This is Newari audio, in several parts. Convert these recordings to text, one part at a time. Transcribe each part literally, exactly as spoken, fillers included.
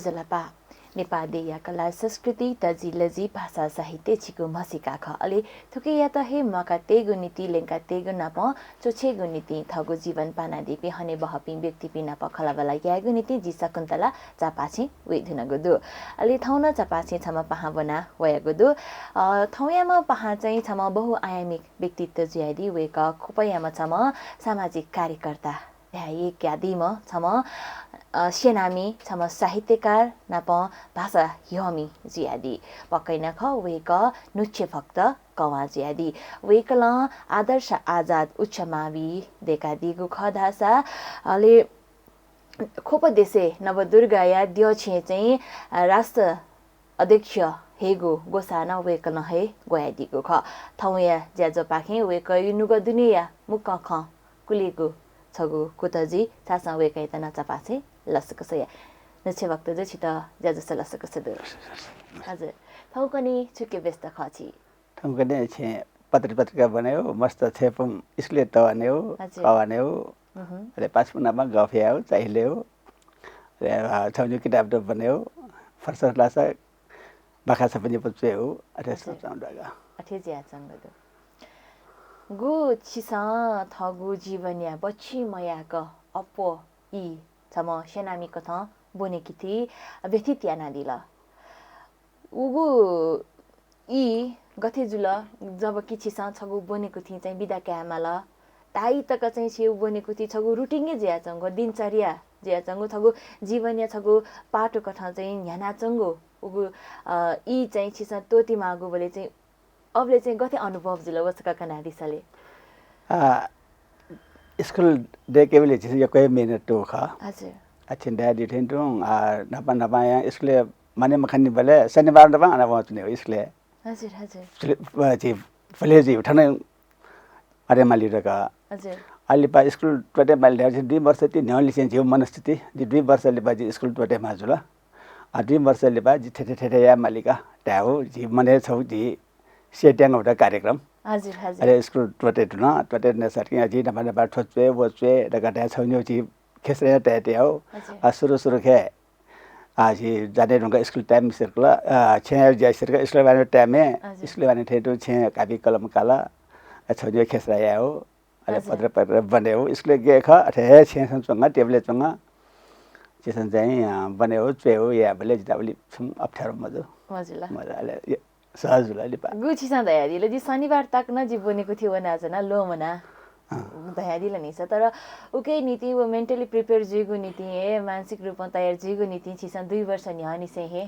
ज्वजलपा। नेपाः देय्‌या कला संस्कृति, तजिलजि, भाषा साहित्य छिगु म्हसीका खः। अले थुकियात हे म्वाकातयेगु निंतिं, ल्यंकातयेगु नापं च्वछयेगु निंतिं थःगु जीवन पानादीपिं हनेबहःपिं व्यक्तिपिं नाप खँल्हाबल्हा यायेगु निंतिं जि शकुन्तला चापाःछेँ वये धुनागु दु। अले थौं नं चापाःछेँ छम्ह पाहां ब्वना वयागु दु। अ, थौंयाम्ह पाहां चाहिँ छम्ह बहुआयामिक व्यक्तित्व जुयादी। वय्‌कः ख्वपयाम्ह छम्ह सामाजिक कार्यकर्ता, धायेकादीम्ह छम्ह, अ, सेनामी, छम्ह साहित्यकार नापं भाषा ह्यःमि जुयादी। पक्कै नं खः, वय्‌कः नुच्छेभक्त कवां जुयादी। वय्‌कलं आदर्श आजाद उच्च मावि दय्‌कादीगु खः धाःसा, अले ख्वप देशय् नवदुर्गाया द्यःछेँय् चाहिँ, अ, राष्ट्र अध्यक्ष हयेगु ग्वसाः नं वय्‌कलं हे ग्वयादीगु खः। थौंया ज्याझ्वःपाखें वय्‌कःया नुगः दुनेया मुक्कं खँ कुलेगु छगू कुतः जुइ, छाय्‌धाःसा वय्‌कःयात नं चापाःछेँ लसकुस या। नुच्छेभक्त जु, छितः ज्याझ्वलय् लसकुस दु। हजुर, थौंकन्हय् छुकी व्यस्त खः छि? थौंकन्हय् छेँ पत्र पत्रिका ब्वनेगु, मस्त छेँय् पुं स्कुलय् तवानेगु, हजुर। कवानेगु, उहुँ। अले पासापिं नाप गफ यायेगु, चाय ल्ययेगु, अले, अ, छगू निगू किताब त ब्वनेगु, फर्सत लाःसा बाखा छपु निपु च्वयेगु, अथे हजुर। सोचां दगा। अथे जुयाच्वंगु दु। गु छिसं थःगु जीवनया बच्छि मयाक अप्वः ई छम्ह सेनामी कथं ब्वनेकुथि व्यथित यानादिल। उगु ई गथे जुल, जबकि छिसं छगू ब्वनेकुथिं चाहिँ बिदा कायेमाल, धाइ तक चाहिँ छि ब्वनेकुथि छगू routine हे जुयाच्वंगु, दिनचर्या जुयाच्वंगु, छगू जीवनया छगू पाटो कथं चाहिँ न्ह्यानाच्वंगु उगु, अ, ई चाहिँ छिसं त्वःतेमाःगुबलय् चाहिँ अबलय् चाहिँ गथे अनुभव जुल व छकः कनादिसँ ले? आ, स्कुल दय्‌केबलय् झीसं यक्व हे मेहनत तू खः। हजुर। आ, छिं धयादी थें तुं, आ, न्हापा न्हापाया स्कुलय् माने मखनीबलय् शनिबार न्हापा अन वंच्वने स्कुलय्। हजुर, हजुर। स्कुलय्, अ, झी भले झी थन अरे माली दका। हजुर। आ लिपा स्कुल त्वःते माली धाःसा दुई वर्ष ति न्ह्यः लिसें झीगु मनस्थिति, जि दुई वर्ष लिपा जि स्कुल त्वःते माः जुल। आ, दुई वर्ष लिपा जि थथे थथे याये माली का धायेगु, झी मनय् छगू झी सेट्यां वःगु कार्यक्रम। हजुर, हजुर। अले स्कुल त्वःते धुन, त्वःते धुन साथं जि न्हापा न्हापा थ्व च्वये, व च्वये दका धाये छगू निगू झी खेसरा तयातयागु। हजुर। आ, सुरु सुरु खे आ, झी जाने धुंकाः स्कुल time सिरकल, आ, छेँय् ज्या सिरकल, स्कुल वाने time, हजुर। स्कुल वाने थें तुं छेँय् कापी कलम काल, आ, छगू निगू खेसरा यायेगु, अले हजुर। पत्र पत्र ब्वनेगु, स्कुलय् गय् खः, अथे हे छेँय् च्वंगु, टेबलय् च्वंगु, झीसं चाहिँ, आ, ब्वनेगु, च्वयेगु यायेबलय् जितः उलि छुं अप्ठ्यारो मजू। मजू ला। मजू, अले य-, सहज जुल लिपा। गु छिसं धयादिल, जि शनिबार तक नं जि ब्वनेकुथि वनाच्वना, ल्वःमना। अँ। धयादिल नि स, तर उकिया निंतिं व mentally prepare जुइगु निंतिं, ए, मानसिक रूपं तयार जुइगु निंतिं छिसं दुई वर्ष न्ह्यःनिसें हे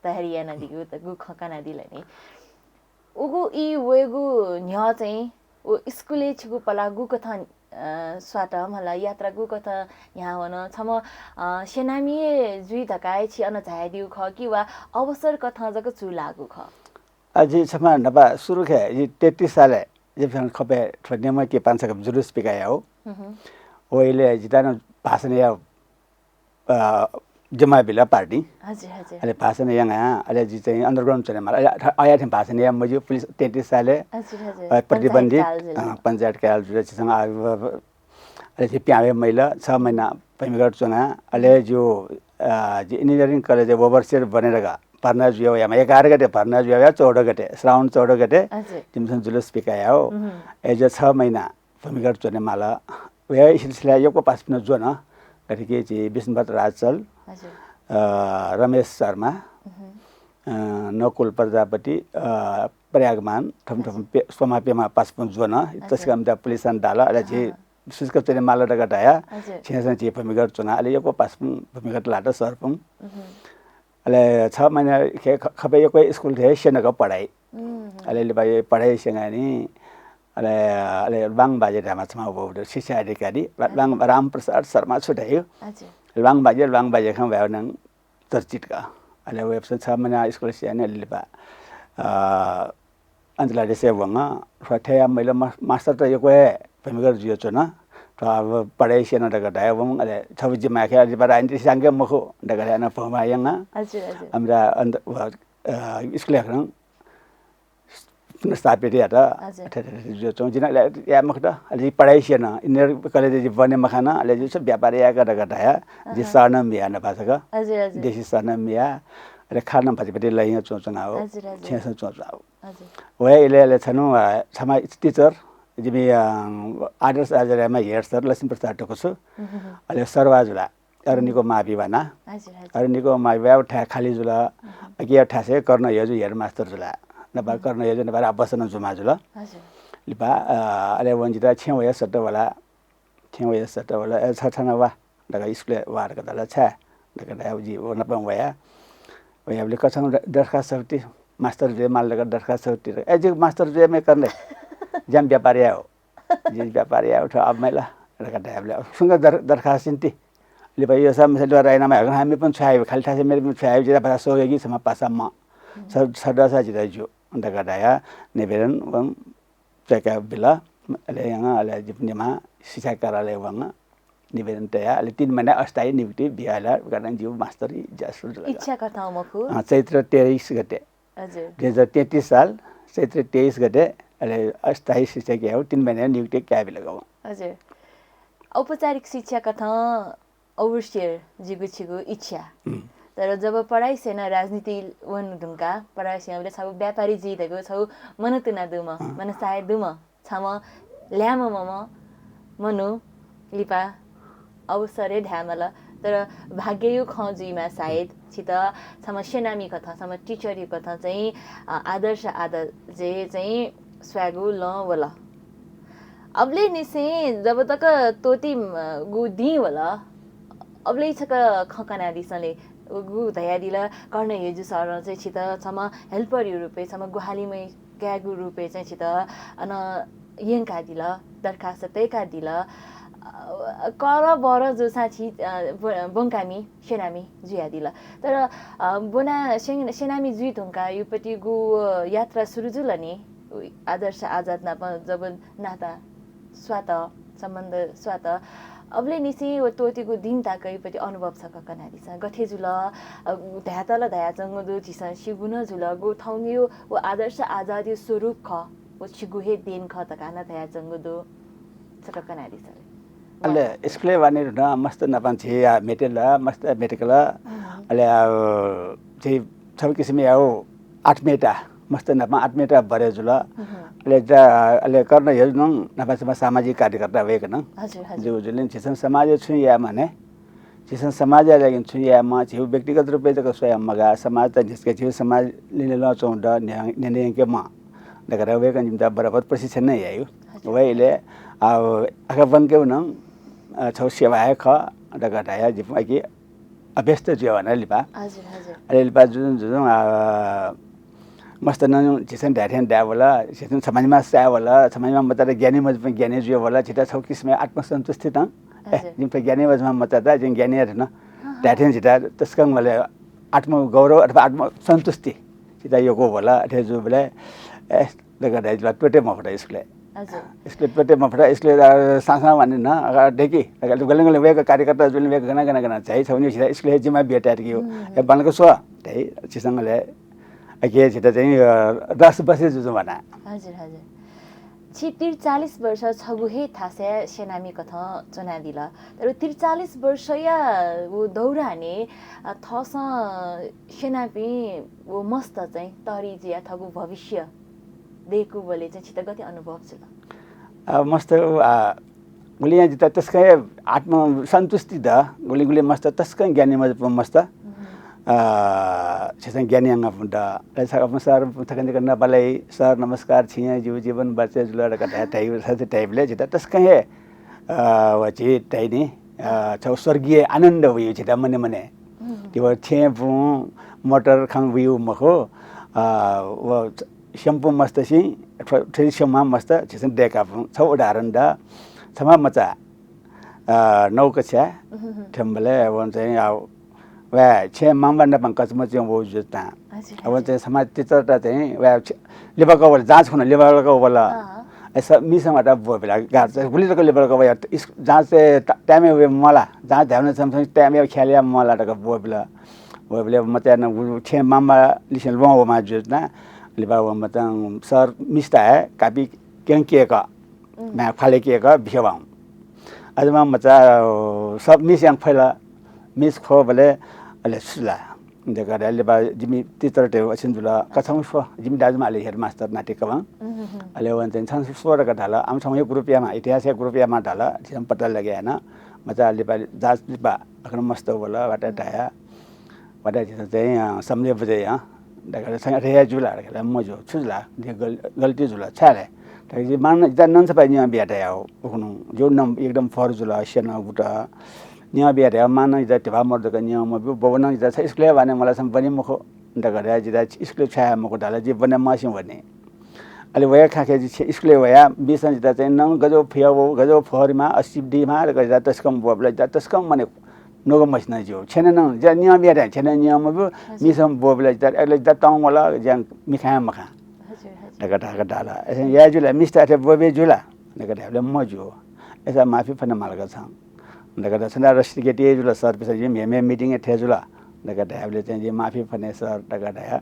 तयारी यानादीगु त गु खँ कनादिल नि। उगु ई वयेगु न्ह्यः चाहिँ व स्कुलय् छिगु पलाः गुकथं, अ, स्वात, मला यात्रा गुकथं न्ह्यावन, छम्ह, अ, सेनामी हे जुइ धकाः हे छि अन झायादीगु खः कि वा अवसर कथं जक चूलाःगु खः? आ, जि छम्ह न्हापा सुरु खे, जि तेत्तिस सालय्, जि ख्वपय् थ्व नेमकी पांचकप जुलुस पिकायाउ। हम्म। वइले जितः नं भाषण याउ, अ, जिम्मा बिल पार्टी। हजुर, हजुर। अले भाषण याना, अले जि चाहिँ underground च्वने माल। अले अ-, अया थें भाषण याये मज्यू, पुलिस तेत्तिस सालय्, हजुर, हजुर। अ, प्रतिबन्धित, पञ्चायत काल जुल। अ, पञ्चायत काल जुल, छिसं आ, व, व, अले जि प्यावे मैल, छ महिना भूमिगत च्वना, अले हम्म। जि, अ, जि engineering college overseer बने धका भर्ना जुया वयामा, एघार गते भर्ना जुया वया, चौध गते, श्रावण चौध गते, हजुर। जिमिसं जुलुस पिकायाउ। हम्म। ए, जि छ महिना भूमिगत च्वने माल। वया सिलसिला यक्व पासापिं ज्वन, गथे कि जि विष्णुपद राजचल, हजुर। अ, रमेश शर्मा, हम्म। अ, नकुल प्रजापति, अ, प्रयागमान, थम थम हजुर। पे-, स्वमा पेमा पासापिं ज्वन, हजुर। तसिकं मिता पुलिसं दाल, अले जि अँ। सुचक च्वने माल धका धया, हजुर। छेँसं जि भूमिगत च्वना, अले यक्व पासापिं भूमिगत लात सरपुं। हम्म। अले छ महिना खे ख-, ख्वपय् यक्व स्कुल थें स्यनक पढाइ। हम्म। अले लिपा यो पढाइ स्यंगनि, अले, अले ल्वाङ बाजे धाःम्ह छम्ह वउ दु, शिक्षा अधिकारी, रा-, हजुर। ल्वाङ रामप्रसाद शर्मा छु धाइ। हजुर। ल्वाङ बाजे, ल्वाङ बाजे खँ भाय् नं चर्चित का। अले वय्‌कः छ महिना स्कुल स्यने लिपा, अ, अन्तर्राज्यसे वंगु, थ्व थेया मैल मा-, मास्टर त यक्व हे भूमिगत जुयाच्वन। थ्व अब पढाइ स्यन धका धया वं, अले छगू जिम्मा खे, अले राजनीति स्यंके मखु धका धया नं भमा यंगा। हजुर, हजुर। हमरा अन्त, व, अ, स्कुल याकनं पुनर्स्थापित यात। हजुर। अथे, अथे, अथे जुयाच्वं। जिं अले याये मखुत। अले जि पढाइ सियान, इन्टर कलेज जि बने मखन, अले जि छु व्यापार यायेक धकाः धया। जि अहँ। सर नं मिया नपासक। हजुर, हजुर। देशी सर नं मिया। अले खाना भतिभति लैया च्वंच्वना हो। हजुर, हजुर। छेँसं च्वंच्वना हो। हजुर। वया इलय् अले छन्हु, अ, छम्ह teacher, जिमि, अ, आदर्श आचार्यमा head sir लक्ष्मी प्रसाद टुकुसु। हुँ, हुँ, हुँ। अले सरवा जुला। अरुणिको मावि वाना। हजुर, हजुर। अरुणिको मावि वाया थाय् खाली जुल। अकिया थासय् कर्ण यजु headmaster जुला। नेपाल कर्ण यजु नेपाल आपसनं जुमा जुल। हजुर। लिपा, अ, अले वं जितः छेँ वया सत वला। छेँ वया सत वला। ए, छ थन वा। धकाः स्कुलय् वा धकाः धाल। छाय्? धकाः धाया जि व नाप वया। वयाबलय् कछं द-, दरखास्त सौति, मास्टर जुये माल धकाः दरखास्त सौति। ए, जि मास्टर जुये मय् कर्ण। ज्याम व्यापार याये हो। जिं व्यापार याये उठ अब मैला धकाः धायेबलय् सुंक दर-, दरखास्त सिन्ति। लिपा यो सब मिसा लिपा राइनामा हगन हामी पनि छ्वयायो, खाली थासे मेरे पनि छ्वयायो, जिता भाषा सोगे कि समा पासा म। स-, सदसा जिता ज्यू धकाः धाया निवेदन वं चका बिल। अले यंग, अले जिपनिमा शिक्षा कार्यालय वंग निवेदन तया, अले तीन महिना अस्थायी नियुक्ति बियाला, कारण जिउ मास्टर ज्या सुरु लगा। इच्छा कथं मखु। अँ, चैत्र तेइस गते। हजुर। दुई हजार तैँतिस साल चैत्र तेइस गते, अले अस्थायी शिक्षक याउ तीन महिना नियुक्ति काय् बिलगु। हजुर। औपचारिक शिक्षा कथं अवश्य जिगु छिगु इच्छा। हुँ। तर जब पढाइ सेना राजनीति वन धुंका, पढाइ सेना छगू व्यापारी जुइ धगु छगू मनतुना दुम्ह, अँ। मनसाय दुम्ह, छम्ह ल्याय्म्ह मम्ह मनू लिपा अवसर हे धायेमाल। तर भाग्ययु खँ जुइमा सायद छित छम्ह सेनामी कथं, छम्ह teacher यु कथं चाहिँ, अ, आदर्श आदर्शय् चाहिँ स्वयेगु लं वल। अबलय् निसें जब तक त्वःति, अ, गु दिं वल, अबलय् छकः खँ कनादिसँ ले। गु धयादिल, कर्ण यजु सरं चाहिँ छित छम्ह helper यु रूपय्, छम्ह ग्वाहालिमय काय्गु रूपय् चाहिँ छित अन यंकादिल, दरखास्त तय्कादिल। अ, करबर जूसां छि, अ, ब-, बंकामि सेनामी जुयादिल। तर, अ, ब्वना से-, सेनामी जुइ धुंका युपतिगु, अ, यात्रा सुरु जुल नि, आदर्श आजाद नाप जब नाता स्वात, सम्बन्ध स्वात, अबलय् निसें व त्वःतिगु दिं ताक युपति अनुभव छकः कनादिसँ। गथे जुल, अ, धायेत ला धयाच्वंगु दु, झीसं स्यूगु नं जुल, गु थौंयु व आदर्श आजादयु स्वरूप खः, व छिगु हे देन खः धकाः नं धयाच्वंगु दु। छकः कनादिसँ। अले स्कुलय् वाने धुन मस्त नापं झी आ मेटेल, मस्त मेटेकल। हम्म। अले आ, झी छगू किसिमया आठ मेटा, मस्त नापं आठ मेटा बरे जुल। हम्म। अले जा, अले कर्ण यजु नं नापं छम्ह सामाजिक कार्यकर्ता वय्कलं। हजुर, हजुर। जु जुलिं झीसं समाजय् छुं याये माने। झीसं समाजया लागि छुं यायेमाः, झीगु व्यक्तिगत रूपय् जक स्वयाः मगाः, समाज त न्ह्यसके झीगु समाज लिने लं च्वंगु दु, न्ह्य-, न्ह्यने यंकेमाः धकाः वय्कलं जिमित बराबर प्रशिक्षण नं याइगु। हजुर। वय्‌कलं, आ, आखः ब्वंकेगु नं, अ, छगू सेवा हे खः धकाः धयाः जिपिं अकिं अभ्यस्त जुयावन लिपा। हजुर, हजुर। अले लिपा जुजुं जुजुं, आ, मस्त नं झीसं धायेथें धाये वल, झीसं छम्ह निम्ह साये वल, छम्ह निम्ह मचात ज्ञानी मजुपिं ज्ञानी जुये वल, झीत छगू किसिमया आत्मसन्तुष्टि तं। ए, हजुर। जिमित ज्ञानी मजुम्ह मचात, जिं ज्ञानी हे धुन। हँ, हँ। धायेथें झीत तसकं वल आत्मगौरव अथवा आत्मसन्तुष्टि झीत यक्व वल। अथे जूबलय्, ए, धकाः धयाः त्वःते मफुत स्कुलय्। हजुर। स्कुलय् त्वःते मफुत, स्कुलय्, अ, सां सां वाने नं, अ, दय्‌कि, अ, गले गले वय्‌कः कार्यकर्ता जुलिं वय्‌कः गन गन गन झाइ, छगू निगू झीत स्कुलय् जिम्मा बियातयातःगु। हम्म। ए, बांलाक स्व, धाइ, झीसं अले अकिं झीत चाहिँ, अ, दस वर्ष जुजुं वना। हजुर, हजुर। छि त्रिचालिस वर्ष छगू हे थासय् सेनामी कथं च्वनादिल। तर त्रिचालिस वर्षया व दौरानय्, अ, थःसं सेनापिं व मस्त चाहिँ तःरि जुयाः थःगु भविष्य दय्‌कूबलय् चाहिँ छित गथे अनुभव जुल? अ, मस्त, अ, गुलिं जितः तसकं हे आत्मसन्तुष्टि दु, गुलिं गुलिं मस्त तसकं ज्ञानी मजुपिं मस्त। हम्म। अ, झीसं ज्ञानी यानागु दु। अले छकः सर थकंनिक नपालाइ, सर नमस्कार, छिं जिगु जीवन बचे जुल धकाः धाइ, धाइ, धाइबलय् जितः तसकं हे, अ, व झी धाइ नि, अ, छगू स्वर्गीय आनन्द वइगु झीत मने मने। हम्म। थ्व छेँ बुँ, मोटर खँ वइगु मखु, अ, व स्यंपु मस्तसिं, थ्व, थ्व स्यंम्ह मस्त झीसं दय्‌काबुँ। छगू उदाहरण दु, छम्ह मचा, अ, नौ कक्षा, हम्म। थ्यंबलय् वं चाहिँ, अ, व छेँ मांबा नाप कचामचां वःगु जुल तां। हजुर, अ, वं हजुर। चाहिँ समाज teacher त चाहिँ, व छ-, लिबाक वल, जाँच खुन्हु लिबाक वल। अँ। ए, स-, मिसं वात ब्वःबिल, गार्जियन गुलि तक लिबाक वया, इस-, जाँच त-, time-य् वये म्वाला, जाँच धायेबलय् छम्ह छम्ह time-य् ख्याल याये म्वाला धकाः ब्वःबिल। ब्वःबिल, मचां नं उ छेँ मांबा लिसें ल्वहं वःम्ह जुल तां। लिपा वं मचां सर मिस्ता हे कापी क्यं केक, म्या ख्वाले केक बिखे वां। अझ मा मचा सब मिस यां ख्वल, मिस ख्वबले अले सुला। दकले लिपा जिमि टिचर ते अछिन जुल, कछौं स्व, जिमि दाजुमा अले हेडमास्टर नाटे कवां। अले वं चाहिँ छन स्व दक धाल, आम छौं हे ग्रुप यामा, इतिहास हे ग्रुप यामा धाल, झिसं पत्ता लगे याना। मचा लिपा जाँच लिपा अखन मस्त वल, वाटा धाया। वाटा झिसं चाहिँ, अ, सम्झे बुझे, अ, दकले छन रे जुला, दकले मजो, छु जुला, जे गल-, गलती जुला, छाले। तर जि मान इता नंसपा नियम बिया धाया हो, उखनु, जो नम एकदम फर जुला, स्यन गुट। नियम बिया धाया, मान इता धिबा मर दक नियम मब्यू, बबन इता छ स्कुले वाने मला सम बने मखो, दकले जिता स्कुले छाया मखो धाल, जि बने मसिं वने। अले वया खाखे जि छे स्कुले वया, मिसं जिता चाहिँ नं गजो फुया वो, गजो फहरिमा, अस्सी डिमा, दक जिता तस्कम बोबला, जिता तस्कम मने नोग मसिना ज्यू। छेने नं, ज्या नियम बिया धाया, छेने नियम मब्यू, मिसं बोबला, जिता, अले जिता तंग वला, ज्या मिखाया मखा। दक धाक धाल। असे या जुला, मिस्ता अथे बोबे जुला, दक धाबले मजू। असा माफी फने मालक छं। दक धा छन्दा रस्टिकेट ये जुला सर पिसा जि म्हे म्हे मिटिङ थे जुला। दक धाबले चाहिँ जि माफी फने सर, दक धाया।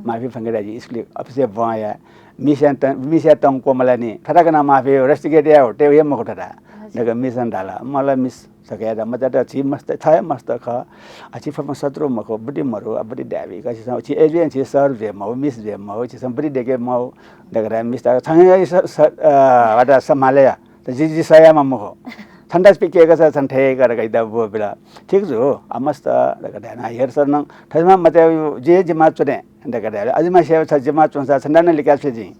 माफी फंगे दा जि स्कुले अफिसे बया। मिस्या त-, मिस्या तंग कोमला नि। थथाकना माफी रस्टिकेट या हो, ते हे मखो थथा। दक मिसन धाला, मला मिस सके दा, मचा त छि मस्त, थय मस्त ख। आ छि फम शत्रु मखो, बुद्धि मरु, आ बुद्धि ड्याबी, का छि सं, छि एजुएन छि सर जे मौ, मिस जे मौ, छि सं बुद्धि देके मौ। दक धा मिस्ता, छंगे स-, स-, अ, वाटा सम्हाले या। त जि, जि सयामा मखो। छन्दास पिकेक छ, छन ठेक रक इदा बो बिला। ठीक जु, आ मस्त, दक धाया, हेर सर नं, थजमा मते जि, जिमा चुने, दक धाया, अजिमा सेवा छ, जिमा चुनसा, छन्दा न लिका छे जि।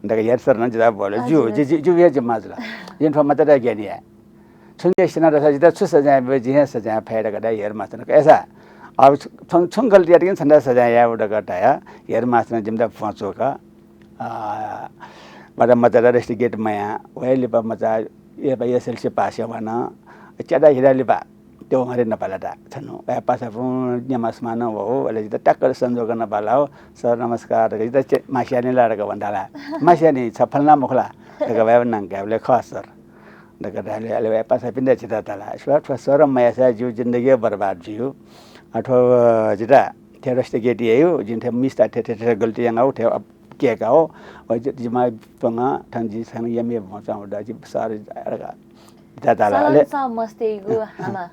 दक हेर सर नं जिदा बोले, जु, जि, जि, जु हे जिमा जुला। जिन थ्व मते दा ज्ञानी या। छुन जे सिना रसा जिदा छु सजाय बे, जि हे सजाय फय् दक धाया हेर मास्टर नं। ऐसा, अब छु-, छुन, छुन गलती यात कि छन्दा सजाय या, दक धाया, हेर मास्टर नं जिमदा फोचोक। आ, मचा मचा ला रस्टिकेट मया, वया लिपा मचा, एसएलसी पास यावान, च्यादा हिरा लिपा, त्यो हरे नपाला दा, छनु, वया पासा पुं न्यमा स्मान वहु, अले जिता टाक्क संजोग नपाला हो, सर नमस्कार, दक जिता चे-, मासियानी ला दक भन्दाला, मासियानी छ फलना मखुला, दक वया नांग गाबले खः सर। दक धाले, अले वया पासा पिन्दा जिता ताला, स्वा, थ्व सर मयासा जिउ जिन्दगी बर्बाद जिउ, अथवा जिता, थे रस्टिकेट यायु, जिन थे मिस्ता थे, थे, थे गलती याङाउ, थे केकाओ, व जि, जिमा त्वंगा, थन जि सन यमे भचा उदा, जि सर अरगा। ता ताला, अले सलंसा मस्तेगु हामा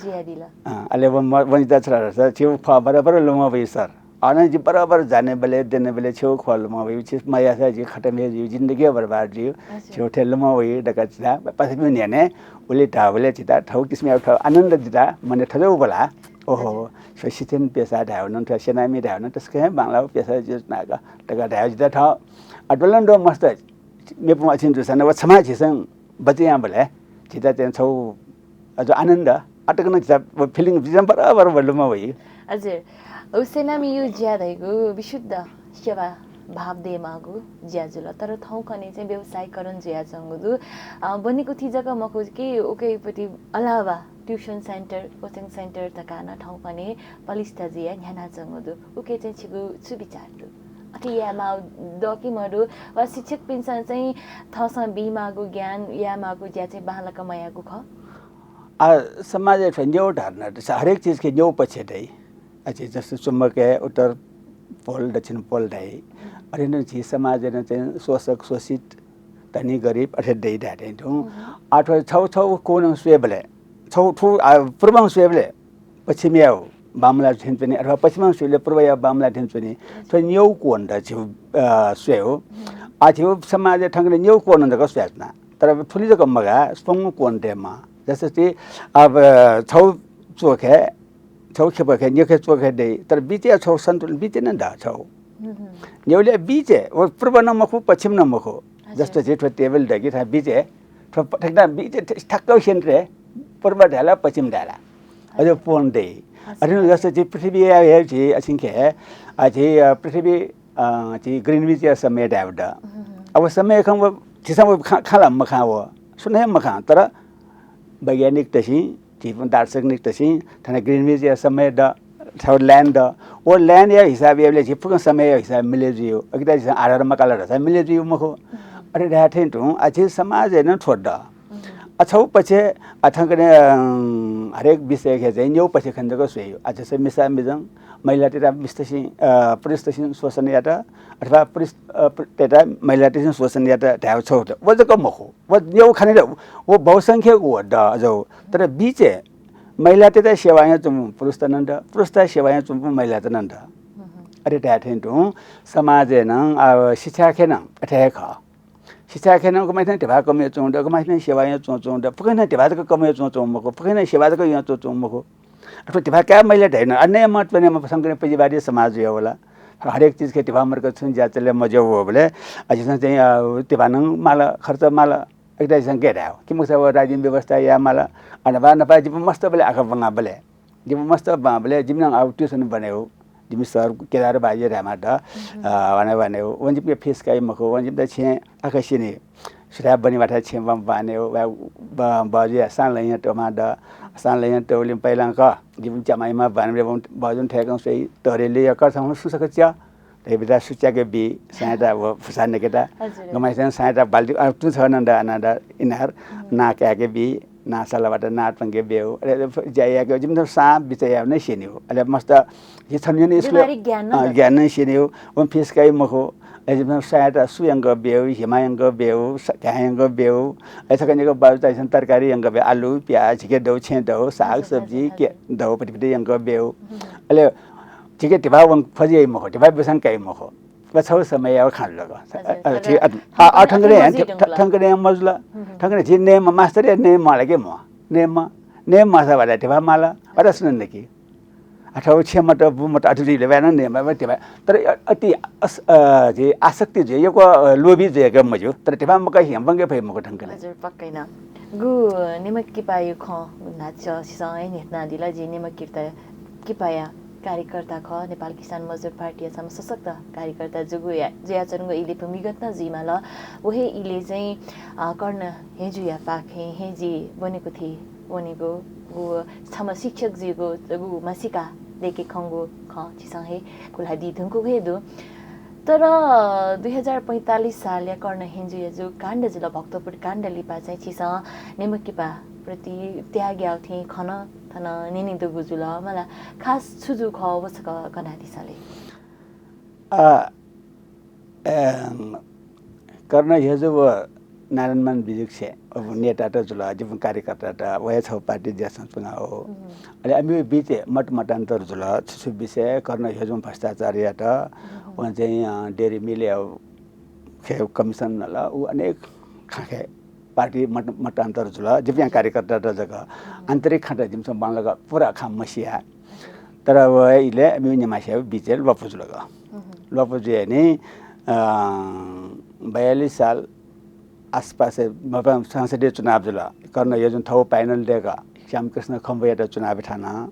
जियादिल। अँ, अले व म, व निता छरा रसा, छिउ ख्वा बराबर लुमा वइ सर। अन जि बराबर जाने बले, देने बले, छिउ ख्वा लुमा वइ, छिस मयासा जि खतम हे जि जिन्दगी बर्बाद जि, छिउ थे लुमा वइ, दका चिता, पासा पिउ न्याने, उले धा बले चिता, थौ किसिम थौ आनन्द दिता, मने थजौ बला। ओहो, स्व सिथेन पेसा धायु नं, थ्व सेनामी धायु नं, तसकं बांला पेसा जि नागा, दका धायु जिता थौ। अ, डोलन दो मस्त, मेपुं अछिन जुसा न, व क्षमा झिसं बचे यां बले, झिता चाहिँ छौ, अझ आनन्द, अटक न झिता व feeling बिजन बराबर बलुमा वइ। हजुर, उ सेनामी यु ज्या धैगु विशुद्ध सेवा भाव देमागु ज्या जुल, तर थौंकने चाहिँ व्यवसायीकरण जुयाच्वंगु दु। अ, बनेको थी जक मखु कि उकैपट्टि अलावा tuition center, coaching center धकाः नं थौंकने पलिस्था जुया न्ह्यानाच्वंगु दु। उके चाहिँ छिगु छु विचार दु? अथे यायेमाः दु कि मदु? वा शिक्षकपिन्सं चाहिँ थःसं बीमाःगु ज्ञान, यायेमाःगु ज्या चाहिँ बांलाक मयाःगु खः? आ, समाजय् थ्व न्यौ धारणा दु, हरेक चिजके न्यौ पक्ष दइ। अथे जस्तो चुम्बकय् उत्तर पोल, दक्षिण पोल धाइ। अथे नं झी समाजय् नं चाहिँ शोषक, शोषित, धनी, गरिब अथे दइ धाये धइथुं। आ, थ्व छौ छौ कोणं स्वयेबलय्, छौ थु, आ, पूर्वं स्वयेबलय् पश्चिमया बांमलाः थें च्वनी, अथवा पश्चिमं स्वयेबलय् पूर्वया बांमलाः थें च्वनी। थ्व न्यौ कोण द झिउ, अ, स्वये हो। आ, झिउ समाजय् थंगने न्यौ कोण जक स्वयाच्वना। तर थुलि जक मगाः, स्वंगू कोण दयेमाः। जस्तै, अब, छौ च्वखे, छौ खेपखे, न्यखे च्वखे दइ, तर बिचय् छौ सन्तुलन, बिचय् नं द छौ। न्यौले बिचय्, व पूर्व नं मखु, पश्चिम नं मखु। जस्तो झी थ्व table दकि, थ्व बिचय्, थ्व प-, ठ्याक्क बिचय् ठ्याक्क centre, पूर्व धायेला, पश्चिम धायेला। अझ कोण दइ। अझ जस्तो झी पृथ्वीया हे झी अछिंके, अ, झी, अ, पृथ्वी, अ, झी Greenwich या समय धायेबलय् द। अब समय खं व, झीसं व खा-, खाला मखां व, सुनं हे मखां, तर वैज्ञानिक तसिं, झीपिं दार्शनिक तसिं, थन Greenwich या समय द, थ्व line द, व line या हिसाब याबलय् झी फुक्कं समय या हिसाब मिले जुइयो, अकिता झीसं आधार मकाल धाःसा मिले जुइयो मखु। अथे धाये थें तुं, आ, झी समाजय् नं थ्व द। अ, छौ पक्ष, अ, थंकने, अं, हरेक विषयखे चाहिँ न्यौ पक्ष खन जक स्वयेयो। अ, जस्तै मिसा मिजं, महिलातय्त बिस्तसिं, अ, पुरुषतसिं शोषण यात, अथवा पुरुष, अ, प्र-, तय्त महिलातसिं शोषण यात धायेगु छगू द। व जक मखु। व नेउ खाने द, व बहुसंख्यक व द अझ। तर बिचय् महिलातय्त सेवा यानाच्वंपिं पुरुषत नं द, पुरुषत सेवा यानाच्वंपिं महिलात नं द। अथे धाये थें तुं समाजय् नं, अ, शिक्षाखे नं अथे हे खः। शिक्षाखे नं गुम्हसिनं धिबा कमय् च्वंगु द, गुम्हसिनं सेवा यानाच्वंच्वंगु द, फुक्कसिनं धिबा जक कमय् च्वंच्वंगु मखु, फुक्कसिनं सेवा जक यानाच्वंच्वंगु मखु। अथवा धिबा काये महिले धयागु नं, अ, नयेमा त्वनेमा संकरं पुँजीवादी समाज जुयावल। हरेक चिजखे धिबा मदुक छुं ज्या चले मज्यू वःबलय्, अ, झीसं चाहिँ, अ, धिबा नं माल, खर्च माल, एकता झीसं गय् धायेगु। कि मखुसा व राजिम व्यवस्था याये माल। अ, न्हापा न्हापा जिपिं मस्त बलय् आखः ब्वंगु बलय्, जिपिं मस्त ब्वंगु बलय् जिमि नं आः tuition ब्वनेगु। जिमि सर केदार बाजे धायेमाः द, अ, वने वनेगु। वं जिमिके fees काइ मखु, वं जिमित छेँ आखः स्यनी। सुथाय् ब्वनेमाः धाःसा छेँ ब्वने ब्वनेगु, व ब-, बजुया सां लँया त्वःमाः द, सां लँया त्वःगुलिं पहिलांक जिपिं च्यामायामा ब्वनेबलय् वं बजुं थय्कं स्वइ, तःधंगु यक्व छम्ह सुं छकः च्या। धइबलय् सु च्याके बी, साँय्‌ता व फुसा नकेता। हजुर। गुम्हसिनं साँय्‌ता बाल्टी, अ, तुं छगः नं द, अन द, इनार, नां काय्‌के बी, नां सलबात नां त्वंके ब्यू। अले ज्या याके, जिमित सां बिचाः यायेगु नं स्यनीगु। अले मस्त, झी छन्हुया स्कुल, व्यावहारिक ज्ञान नं अ, द। ज्ञान नं स्यनीगु। वं fees काइ मखु। अले जिमित साँय्‌ता सु यंक ब्यू, हिमा यंक ब्यू, स-, घाँय् यंक ब्यू। अले छकः निकः बाजुत झीसं तरकारी यंक ब्यू, आलु, प्याज, झीके दउ, छेँ दउ, साग, हजुर, सब्जी, हजुर, के हजुर। दउ, पतिपति यंक ब्यू। अले झीके धिबा वं खोजि याइ मखु, धिबा ब्यूसां काइ मखु। व छगू समय याःगु खँ जुल का। हजुर, अ, अ, तर थि-, अ, अ, अ, थंकने थंकने मजुइ थ-, धुंकल। थंकने मजुल। हम्म। थंकने झी नयेम्ह मास्तर हे नये माःला के म्वाः। नयेम्ह, नये माःसा भला धिबा माःला। भला सुं नकी। अथवा छेँ मत, बु मत, अथे जुइबलय् नं नये माःला धिबा। तर अ-, अति अस-, अ, झी आसक्ति जुइ, यक्व, अ, लोभी जुइ का मज्यू। तर धिबा मकाः हिं ब्वंके फइ मखु थंकने। हजुर, पक्कै नं। गु नेमकिपाया खँ न्हाचः छिसं हे न्ह्यथनादिल, जि नेमकिपा, किपाया कार्यकर्ता खः, नेपाल किसान मजदुर पार्टीया छम्ह सशक्त कार्यकर्ता जुगु या-, जुयाच्वनागु इलय् भूमिगत नं जुइमाल। व हे इलय् चाहिँ, अ, कर्ण ह्यजुया पाखें हे जि वनेगु थें वनेगु, व छम्ह शिक्षक जुइगु, व म्हसीका दयेके खंगु खँ छिसं हे खुलादी धुंकूगु हे दु। तर दुई हजार पैंतालिस सालया कर्ण ह्यजुया जु काण्ड जुल, भक्तपुर काण्ड लिपा चाहिँ छिसं नेमकिपा प्रति त्याग याःगु थें खँ नं थन न्यनेदुगु जुल मला। खास छु जू खः व छकः कनादिसँ ले। अ, अ, कर्ण ह्यजु व नारायणमान बिजुक्से, अ, नेतात जुल, जिपिं कार्यकर्तात, व हे छगू पार्टी ज्यासं च्वना हो। अले अमिगु बीचय् मत मतान्तर जुल, छु छु विषय, कर्ण ह्यजुं भ्रष्टाचार यात, वं चाहिँ, अ, dairy mill या खे commission नल, उ अनेक खाखे पार्टी मत-, मतान्तर जुल। जिपिं कार्यकर्तात जक आन्तरिक खँत जिमिसं बांलाक पूरा खँ मसिया। तर व इलय् अमिगु निम्हसिया बीचय् ल्वापु जुल का। ल्वापु जुयाः नि, अ, बयालिस साल आसपासय् मपा संसदीय चुनाव जुल। कर्ण ह्यजुं थःगु final दय्‌क श्यामकृष्ण खम्बुयात चुनाव थान।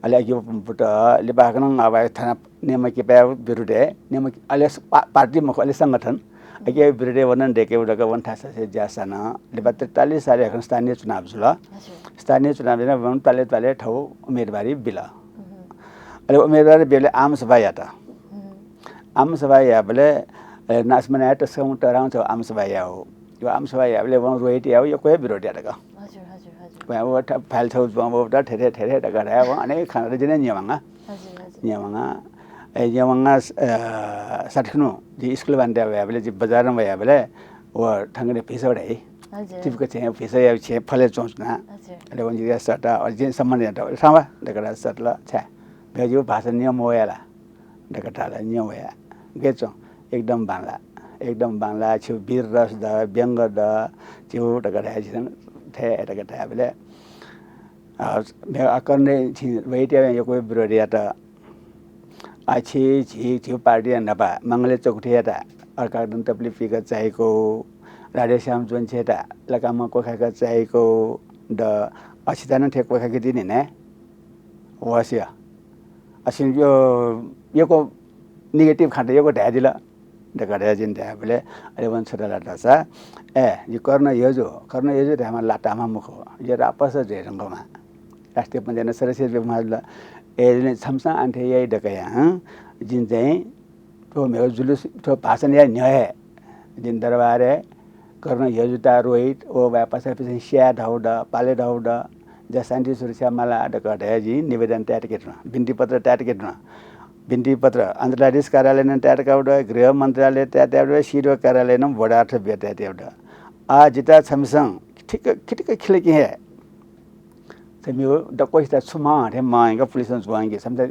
अले अकिबुत लिपा हाकनं अब थाना नेमकिपाया विरुद्धय्, नेमकि-, अले पा-, पार्टी मखु, अले संगठन। अकिया विरुद्धय् वनं दय्‌के वल का, वं थासय् ज्या सान। लिपा त्रितालिस सालय् हाकनं स्थानीय चुनाव जुल। हजुर। स्थानीय चुनाव जुल, वं त्वालय् त्वालय् थःगु उम्मेदवारी बिल। अले उम्मेदवारी बिबलय् आमसभा यात। आमसभा याःबलय्, अ, नासमनाया तसकं तःधंगु छगू आमसभा याःगु। व आमसभा याःबलय् वं रोहितया यक्व हे विरोध यात का। हजुर, हजुर, हजुर। वं व थ-, file छगू ज्वं वःबलय् थथे, थथे धकाः धाः, वं अनेक खँ ल्हात, जिं नं न्यनावं। हजुर, हजुर। न्यनावं। ए, न्यनावं, अ, साथी खुन्हु, जि स्कुल बान्तिया वयाबलय्, जि बजारं वयाबलय्, व थंकने भिसः धाइ। हजुर। तिपिक छेँ, भिसःया छेँ फलय् च्वंच्वना। हजुर। अले वं जितः सःत, अले जिं सम्मान यात, थांबा धकाः धाः, सःतल, छाय्? भ्यजु भाषा न्यं मवया ला? धकाः धाल, न्यं वया। गय् च्वं? एकदम बांला। एकदम बांला, छिगु वीर रस द, व्यंग द, छिगु धकाः धाये, झीसं थथे धकाः धायेबलय्, अ, मे-, अ, कर्ण ह्यजुं रोहितया यक्व विरोध यात। आः छि, झी, झीगु पार्टीया न्हापा मंगलय् चकुथि यात, अर्कात नं तप्लिपिक चाइको, राधेश्याम जोन्सेयात लकामं क्वखाय्‌क चाइको द, अ छित नं थथे क्वखाय्‌के तिनि ने। वसिया। असिं यो, यक्व negative खँत यक्व धयादिल। धकाः धयाः जिं धायेबलय्, अले वं छु धाल धाःसा, ए, जि कर्ण ह्यजु, कर्ण ह्यजु धायेमाः ला धायेमाः मखु, जि रापस जुयाच्वनेमाः। राष्ट्रिय पञ्चायत सदस्य जुइमाः जुल। ए, जिं छम्सं अन थें याइ धकाः यां, जिं चाहिँ थ्व म्हिगः जुलुस, थ्व भाषण याये न्ह्यः हे जिं दरबारय् कर्ण ह्यजुत, रोहित, व बाय् पासापिसं स्याये धयागु द, पाले धयागु द, जा शान्ति सुरक्षा माला धकाः धया जिं निवेदन तयातके धुन, बिन्ति पत्र तयातके धुन। बिन्ति पत्र अन्तर्राज्य कार्यालय नं तयातकाउ दु, गृह मन्त्रालय तयातकाउ दु, सिडिओ कार्यालय नं बोडार्थ बिया तयातकाउ दु। आ जिता छमिसं खिटिक खिटिक खिलकि हे। छमिउ दक्वसिता छु मां हथे मां पुलिसं जुवांगे समझ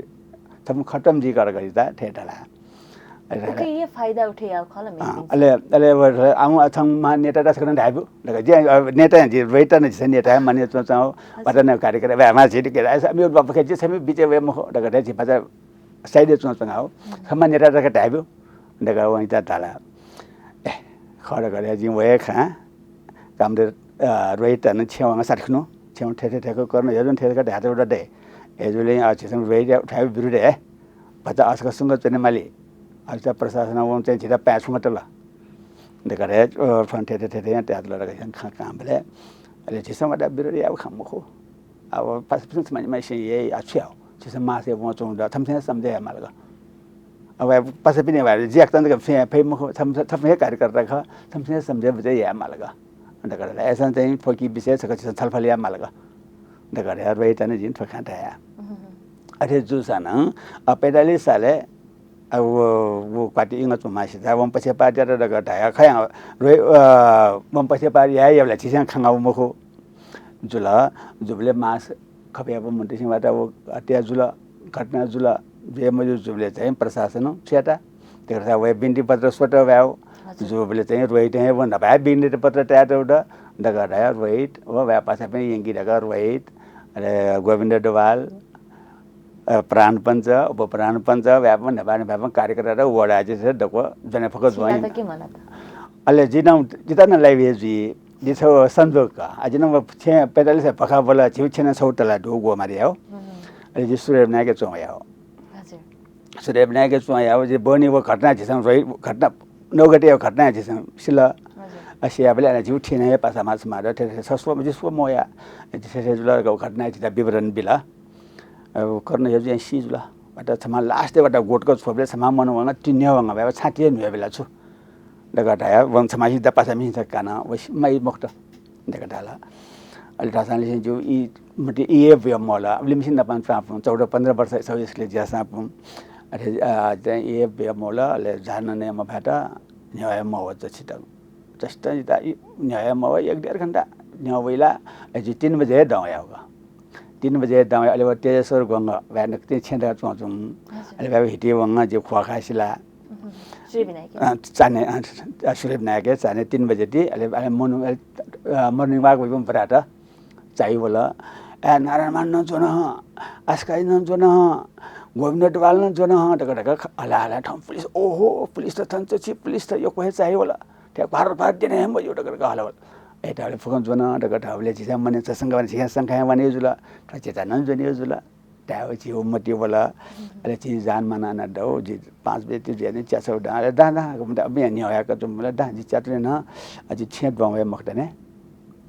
छम खतम जी कर गरिता थे तला। उके ये फाइदा उठे याव खल मे अले अले आम अथं मा नेता दास कन धाइबु धकाः जे नेता जे वेतन जिस नेता माने चचाउ पतन कार्यक्रम मा झिट के रास अमिउ बाप के जे समी बिचे वे मखो धकाः धया झिपाचा साइड चुं चंगाउ। समा नेता धकाः धाइबु धकाः वनिता धाला। ए खर धकाः धया जिं वये खां काम दे रोहित न छेवांग साथखनु छेउ ठेठे ठेको कर्न यजुन ठेका धात उडा दे। एजुले आ छिसम रोहित उठायो बिरु दे। भचा अस्क सुंग चने माली। अझ प्रशासन वं चाहिँ झिता पाँच सुंग तल। धकाः धया फोन ठेठे ठेठे त्यातल धकाः खा काम बले। अले झिसम वडा बिरु याव खाम मखो। अब पास पिसन समाज मा से ये आ छु याव। छिसम मासे वं चुं द थमसे समझे मालगा। अब पास पिने भाइ जियाक तन का फे फे मखो थम थम हे कार्यकर्ता ख थमसे समझे बजे या मालगा। धकाः धया ऐसा चाहिँ फोकी विषय छक छिसम छलफल या मालगा। धकाः धया रोहित ने जिन थोखा धया। अथे जुसा न पैंतालिस साले अब वो वो क्वाटी इंग चुमा सिता वं पछे पार यात धकाः धया खया। रोहित वं पछे पार या या बला छिसम खंगा मखो। जुल। जुबले मास खपयापं मन्त्रीसिं वाता वो हत्या जुल। घटना जुल। जे मजु जुबले चाहिँ प्रशासन छ्याता। तेरसा वया बिन्ती पत्र स्वत व्याव। हजुर। जुबले चाहिँ रोहित हे वो नपाय बिन्ती पत्र तयात उठ। धकाः धया रोहित व व्या पासा पनि यंकी धकाः रोहित अले गोविन्द डोभाल प्राण पञ्च उपप्राण पञ्च व्यापम नेपाल नेपाल कार्यकर्ता वडा जे दक्व जने फक ज्वाइन। अले जिना जिता न लाइव जुइ। जिथो संजोग का। आ, जिनं व छेँ पैंतालिस भखा बल झिउ छेँ छौ तला दु गो मारे याव। अले जि सुरेब नायके चों याव। हजुर। सुरेब नायके चों याव जि बनी व घटना झिसं रोइ घटना नौगटे याव घटना झिसं सिल। हजुर। असिया बले अले झिउ ठिन हे पासा माछ मार थे थे सस्व जि स्व मोया। जि थे थे जुल घटना झिता विवरण बिला। अब कर्न यजु यां सी जुल। वाता छमा लास्ट वाता गोटक छोबले छमा मन वंगा तिन्य वंगा बाबा छाती नुया बेला छु। धकाः धया वं छमा सी दपासा मिसा काना वसि माइ मखत। धकाः धाला। अले धासां लिसें जु ई मते ई ए बुया मोला। अब लिमसिन दपान चापुं चौध पन्ध्र वर्ष सौ इसले ज्यासां पुं। अथे आ, चाहिँ ई ए बुया मोला अले जान ने मफात। न्याय मव चछित। चछित जिता न्याय मव एक डेढ घण्टा न्याय वइला। अझ तीन बजे दं यावगा। तीन बजे दं अले व तेजेश्वर गोंग व्यान कति छें दगा चुं चुं। हजुर। अले व्याव हिटी वंग जे खुवा खासिला। चाने सूर्य विनायक चाने तीन बजे ती अले अले मनु morning walk वइबं बरात। चाइ वल। ए नारायण मान न जोन ह। आस्काई न जोन ह। गोविन्द डोभाल न जोन ह धक धक हला हला ठाउँ पुलिस ओहो पुलिस त थन छि पुलिस त यो कोहे चाइ वल। त्या भारत भारत देने हे मजू धक धक हला वल। ए ताले फुकन जोन धक धावले झिसा मने चसंग वाने झिसा संखाया वाने जुल। थ्व चेता न जोने जुल। ताव छि हो मति वल। अले छि जान माना ना दौ जि पाँच बजे ति जने च्यासौ दा अले दा दा गुम दा बिया नि होया क जुम दा जि च्यातने न। अझ छे द्वं वे मखतने।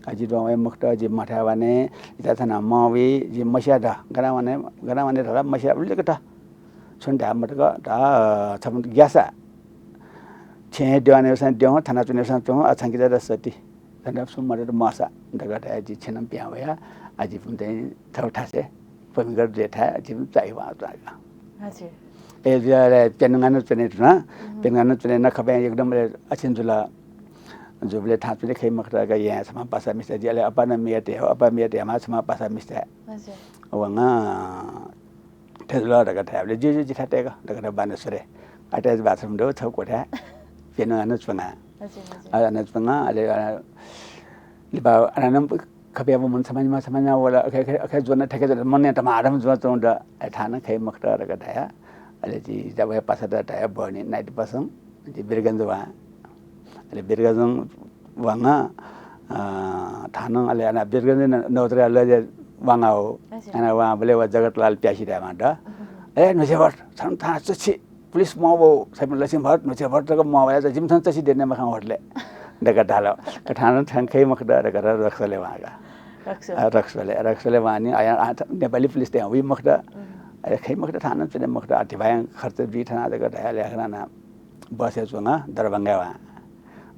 अझ द्वं वे मखत अझ मथा वाने। इता थना मवी जि मस्या द गना वाने गना वाने धला मस्या उल्लेख त। छुन धा मत क धा छम ग्यासा। छे द्वाने सन द्वं थना चुने सन तुं अछंकिता द सती। धन्दा सुम मदत मसा धका धाया जि छेनम पिया वया। अझ पुन चाहिँ थौ थासे पमिगर जे थाया अझ पुन चाइ वा चाइ। हजुर। ए जे अले पेनगान चने तुना। पेनगान चने न खपे एकदम अछिन जुला। जुबले थाचुले खै मखता का या छमा पासा मिस्ता जि अले अपा न मिया ते अपा मिया ते मा छमा पासा मिस्ता। हजुर। वंगा थेजुल धका धायेबलय् ज्यू ज्यू जिथाय् तय्क धका धाये बानेश्वरय्। अटैच बाथरुम दु, थः कोठा। प्यन्हु हानं च्वना। हजुर, हजुर। अ, हानं च्वना, अले, अ, लिपा अनानं खपियाबु मन समाजमा, समाजमा वल, अखे, अखे, अखे ज्वना, थेके ज्वना, मन यात माधम ज्वना च्वंद। अले थानं खै मखत धका धाया। अले जि जब हे पासा धाया बहनी नाइट पसं, जि बिरगंज वा। अले बिरगंज वांगा, अ, थानं अले अना बिरगंज न-, नौतरा लजे वांगा हो। अच्छा। अना वां बले वा जगतलाल प्यासी धायेमां द। हम्म। ए, नुसे भट, छन थां चछि, पुलिस मबौ, सैम लसिम भट, नुसे भट तक मबया, जिम थन चछि देने मखा होटले। धका धाल। थानं थन खै मखत धका रक्सले वांगा। रक्सले। अ, रक्सले, रक्सले वांनि, अया, आ, थ-, नेपाली पुलिस ते वी मखत। हम्म। अरे खै मखत थानं चने मखत, अति भायं खर्च बी थाना धका धाया, लेखना ना। बसय् च्वंगा दरभंगा वा।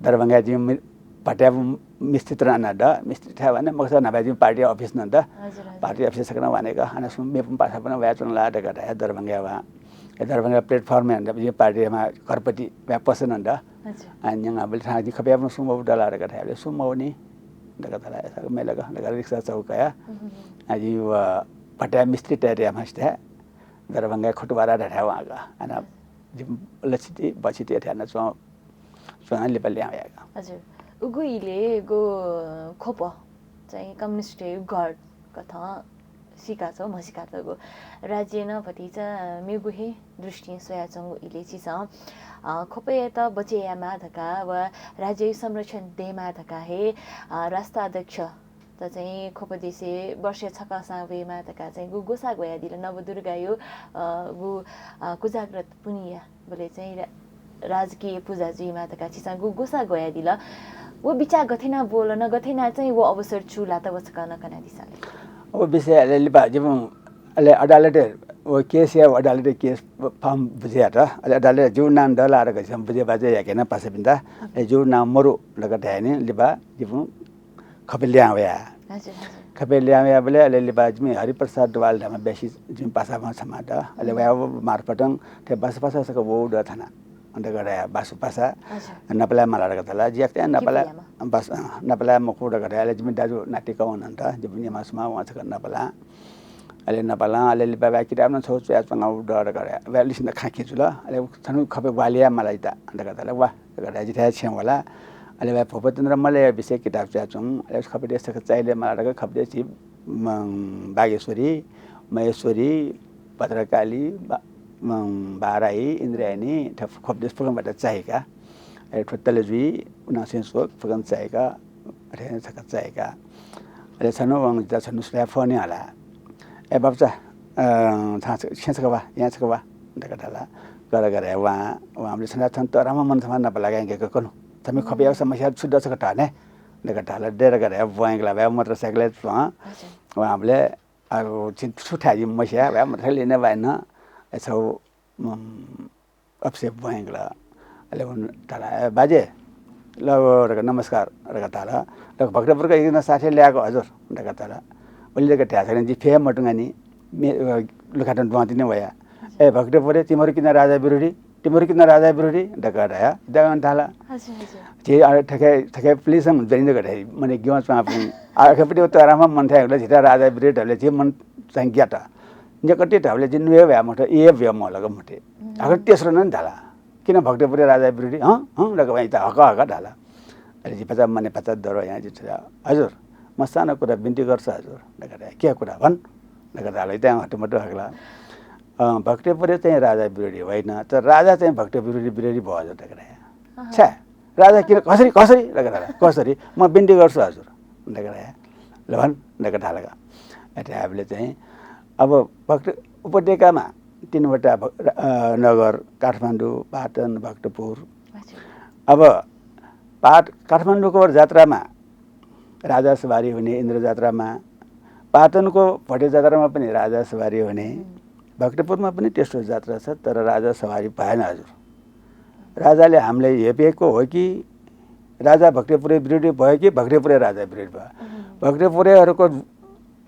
दरभंगा जिं मि-, भट्याबु मिस्त्री तन द, मिस्त्री थाय् वाने, मखुसा न्हापा जिं पार्टी अफिस नं द। पार्टी अफिस सकन वानेक, हानं सुं मेपुं पासा पनि वया च्वना ला धकाः धाये दरभंगा वा। ए दरभंगा प्लेटफर्म नं द, जिं पार्टीमा घरपति वया पसन द। आ, न्यंगा बलि थां जिं खपयापुं सुं मबु दला धकाः धाये, सुं मवनी धकाः धाला, ए, सक मेलक धकाः रिक्सा चौकाया। आ, जिं व भट्या मिस्त्री तयार याये मास्ति दरभंगा खटुवारा धकाः वांका। अन जिं लछिति, बछिति अथे याना च्वं च्वना लिपा ल्याहां वयागु। हजुर। उगु इलय् गु ख्वप चाहिँ कम्युनिस्टया गढ कथं सिकाच्वं, म्हसिकातःगु। राज्यं नं भतिचा मेगु हे दृष्टिं स्वयाच्वंगु इलय् छिसं, अ, ख्वपयात बचय् यायेमाः धकाः व राज्यया संरक्षण दयेमाः धकाः हे, अ, राष्ट्र अध्यक्ष त चाहिँ ख्वप देशय् वर्षय् छकःसां वयेमाः धकाः चाहिँ गु ग्वसाः ग्वयादिल। नवदुर्गाया, अ, गु, अ, कुजाग्रत पुन्हिया बलय् चाहिँ रा-, राजकीय पुजा जुइमाः धकाः छिसं गु ग्वसाः ग्वयादिल। व बिचाः गथे याना ब्वलन, गथे याना चाहिँ व अवसर चूलात व छकः नं कनादिसँ ले। व विषय अले लिपा जिमिसं अले अदालतय् व केसया, व अदालतय् केस फार्म बुझे यात। अले अदालतय् जिगु नां दला धकाः जिमिसं बुझे बाझे याके याना पासापिन्त। अले जिगु नां मरु धकाः धायेनि लिपा जिमिसं खपय् ल्याहां वया। हजुर, हजुर। खपय् ल्याहां वयाबलय् अले लिपा जिमि हरिप्रसाद डुवाल धाःम्ह ब्यासि जिमि पासाम्ह छम्ह द। अले वया मार्फतं थथे बासु पासा सक वउ द थाना। अन धकाः धाया बासु पासा। हजुर। नपलाये माला धकाः धाला। जियाक चाहिँ नपलाये, बास, अँ, नपलाये मखु धकाः धाया। अले जिमि दाजु नातिका वनन्त, जिमि निम्हस्म्ह वं छकः नपलां। अले नपलां, अले लिपा वया किताब नं छगू च्वयाच्वंगु दु धकाः धाया। वया लिसें खँ जुल। अले छन्हु खपय् ग्वाहालि याये माला जितः धकाः धाला। वा धकाः धाया, जिथाय् छेँ वला। अले वया भूपतिन्द्र मल्लया विषय किताब च्वयाच्वं। अले खपय् देशय् सक चाःहिला माला धकाः खपय् देशय्, म, बागेश्वरी, महेश्वरी, भद्रकाली, बा-, म, बाराही, इन्द्रायणी, थ्व खपय् देश फुक्कं बात चाःहिका। अले थ्व तलेजुइ, उनांसिं स्वक फुक्कं चाःहिका, अथे छकः चाःहिका। अले छन्हु वं जितः छन्हु सुलाय् फोन हला। ए बापुचा, अ, छां छ-, छेँ छकः वा, यां छकः वा धकाः धाला। गरगरय् वं, वंबलय् छन्हु छन्हु तःधंम्ह मनू छम्ह नापलाक यंकेगु कन्हु। छम्ह खपय् समस्या छु दु छकः धाने धकाः धाला। दे धकाः धाया ब्वंकल वया मोटरसाइकलय् च्वं। वंबलय्, अ, छि छु थाय् जिं मस्या, वया मोटरसाइकल इने बाय् नं, ए, छगू, म, अफिसय् ब्वंकल। अले वं धाला, ए, बाजे, ल, व, धकाः नमस्कार धकाः धाला। धकाः भक्तपुरका एकजना साथी ल्याएको हजुर धकाः धाला। उलि धकाः धाये सकल नि, जिं फय् मदुंगा नि, मे-, अ, लुखाथं दुहां तिनि वया। ए, भक्तपुरे, तिमीहरू किन राजा विरोधी? तिमीहरू किन राजा विरोधी? धकाः धाया, दे धकाः धाला। हजुर, हजुर। झी, अ, थथे, थथे पुलिसं ज्वनी धकाः धाइ, मने ग्यं च्वंपिं। आ, अखेपट्टि व तःधंम्ह मनू थाय् हुल, झीत राजा विरोधी धाःबलय् झी मन चाहिँ ग्यात। नेकति धाःबलय् जिं न्वय् वया मखुत, ए भ्यः मलक मते। हम्म। आखिर तेस्रो नं धाला। किन भक्तपुरे राजा विरोधी? हँ, हँ, धकाः वं इतः हक हक धाला। अले जि भचा मने भचा डर यां जि छु, हजुर, म सानो कुरा बिन्ति गर्छु हजुर, धकाः धाया। के कुरा भन्? धकाः धाला। इतः हतमत हकला। अँ, भक्तपुरे चाहिँ राजा विरोधी होइन, तर राजा चाहिँ भक्तपुरे विरोधी भयो हजुर, धकाः धाया। अहँ। छ्या, राजा किन, कसरी, कसरी? धकाः धाला। कसरी? म बिन्ति गर्छु हजुर, धकाः धाया। ल भन्, धकाः धाला का। अथे धाःबलय् चाहिँ अब भक्त उपत्यकामा तीनवटा भ-, अ, नगर, काठमाडौँ, पाटन, भक्तपुर। हजुर। अब पाट-, काठमाडौँको जात्रामा राजा सवारी हुने इन्द्र जात्रामा, पाटनको भट्टे जात्रामा पनि राजा सवारी हुने, हम्म। भक्तपुरमा पनि त्यस्तो जात्रा छ, तर राजा सवारी भएन हजुर। राजाले हामीलाई हेपेको हो कि राजा भक्तपुरे विरोधी भयो कि भक्तपुरे राजा विरोधी भयो? हम्म। भक्तपुरेहरूको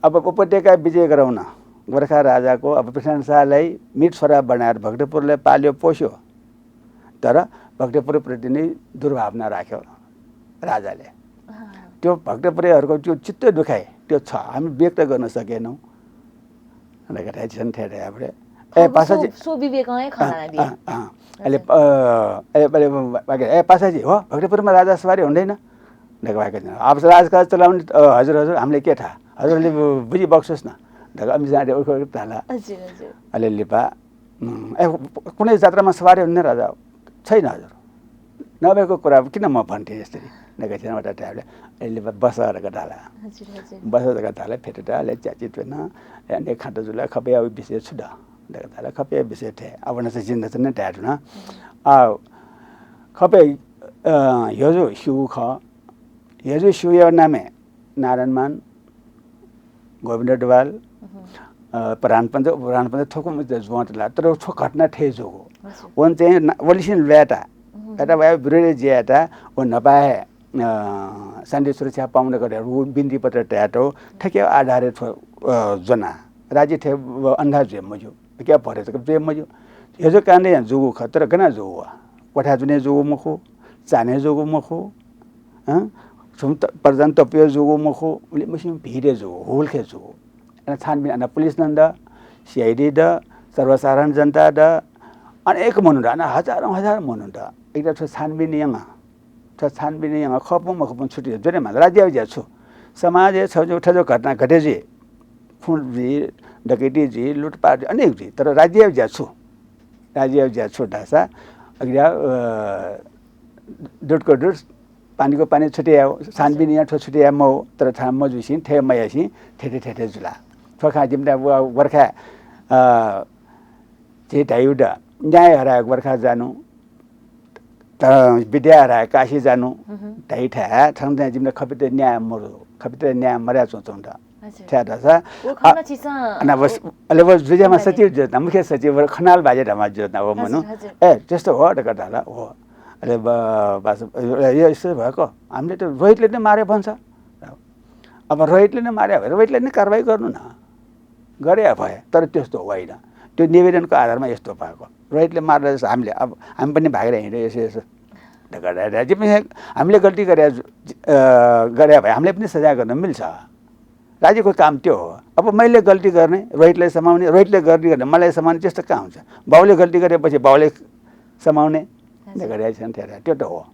अब उपत्यका विजय गराउन गोर्खा राजाको अब पृथ्वीनारायण शाहलाई मित छोरा बनाएर भक्तपुरलाई पाल्यो पोस्यो, तर भक्तपुरप्रति नै दुर्भावना राख्यो राजाले। अँ। त्यो भक्तपुरेहरूको त्यो चित्त दुखाइ त्यो छ, हामी व्यक्त गर्न सकेनौँ। भनेर कथाइ छन् थेर याबरे। ए, अब पासाजी। सो, सो विवेकं हे खना अँ, दिए। अँ, अँ। अले, हजुर। अ, ए, अले, ए, पासाजी, हो, भक्तपुरमा राजा सवारी हुँदैन? भनेर वाक्य छ। अब राजकाज चलाउने, अ, हजुर, हजुर, हामीलाई के थाहा? हजुरले बु-, बुझी बक्सोस् न। भनेर अमित शाहले उखु उखु धाला। हजुर, हजुर। अले लिपा, उम्, ए, कुनै जात्रामा सवारी हुँदैन राजा? छैन हजुर। नभएको कुरा किन म भन्थेँ यसरी? भनेर कथाइ छन् वटा धाःबले, अले लिपा बस धकाः धाला। हजुर, हजुर। बस धकाः धाःबले फेत धाःबले च्याचित वेन, ए, अने खाँचो जुल, खपया विषय छु द? धकाः धाःबले खपया विषय थें, अब न चाहिँ जिन्दा चाहिँ न धाये धुन। हजुर। आ, खपया, अ, ह्यजु स्यू खः। ह्यजु स्यूया नामय् नारायण मान, गोविन्द डुवाल, अँ, प्रधान पञ्च, उपप्रधान पञ्च थुकु जुयातल। तर थ्व घटना थें जूगु। हजुर। वं चाहिँ ना-, वलिसिन ल्वायेत, अँ। यात वया विरोधी जुयात, व न्हापा हे अ, शान्ति सुरक्षा पाउँदक धयागु बिन्ति पत्र तयातःगु थुकिया आधारय् थ्व, अ, ज्वना। राज्य थें अन्धा जुइ मज्यू, थुकिया भरय् तक जुइ मज्यू। थ्व कारणं यानाः जूगु खः, तर गन जूगु? क्वथाय् च्वने जूगु मखु, चान्हय् जूगु मखु, अँ? छुं त-, प्रजां तपुया जूगु मखु, उलिमछि भिडय् जूगु, हुलखय् जूगु। अन छानबिन, अन पुलिस नं दु, CID दु, सर्वसाधारण जनता दु, अनेक मनू दु, अन हजारौं हजार मनू दु। एकदा थ्व छानबिन यानाः, थ्व छानबिन यानाः खःपुं मखःपुं छुट्टी जुइ माल। राज्यया ज्या छु? समाजय् छजु थजु घटना घटे जुइ, खुन जुइ, डकैती जुइ, लुटपाट जुइ, अनेक जुइ, तर राज्यया ज्या छु? राज्यया ज्या छु धाःसा, अकिया, अ, दुधको दुध, पानीको पानी छुट्यायेगु, छानबिन यानाः थ्व छुट्याये मखु, तर छान मजुइसिं, थथे मयाइसिं, थथे थथे जुल। थ्व खँ जिमित व-, गोर्खा, अ, झी धाइगु दु, न्याय हराय् गोर्खा जानु, त-, विद्या हराय् काशी जानु, धाइथाय् थन चाहिँ जिमित खबित न्याय मरु, खबित न्याय मरु च्वंच्वं दु। हजुर। छाय् धाःसा, व खँ अ, नं छिसं अन व, व, अले व जुयामा सचिव जुयात, मुख्य सचिव व खनाल बाजे धाःम्ह जुयात व मनू। हजुर, हजुर। ए, त्यस्तो हो धकाः धाल, हो। अले ब-, बास-, ए, यो यसो भएको, हामीले त रोहितले नै मार्‍यो भन्छ। अब रोहितले नै मार्‍यो भए रोहितले नै कारवाही गर्नु न। गरे भए, तर त्यस्तो होइन। त्यो निवेदनको आधारमा यस्तो भएको। रोहितले मार्दा जस्तो हामीले, अब हामी पनि भागेर हिँड्यो यसो यसो। धकाः धाये, धाये, जे पनि हामीले गल्ती गरे, अ, गरे भए हामीले पनि सजाय गर्न मिल्छ। राज्यको काम त्यो हो। अब मैले गल्ती गर्ने, रोहितलाई समाउने, रोहितले गल्ती गर्ने, मलाई समाउने, त्यस्तो कहाँ हुन्छ? बाउले गल्ती गरेपछि बाउले समाउने, हजुर। धकाः धाये, त्यो त हो।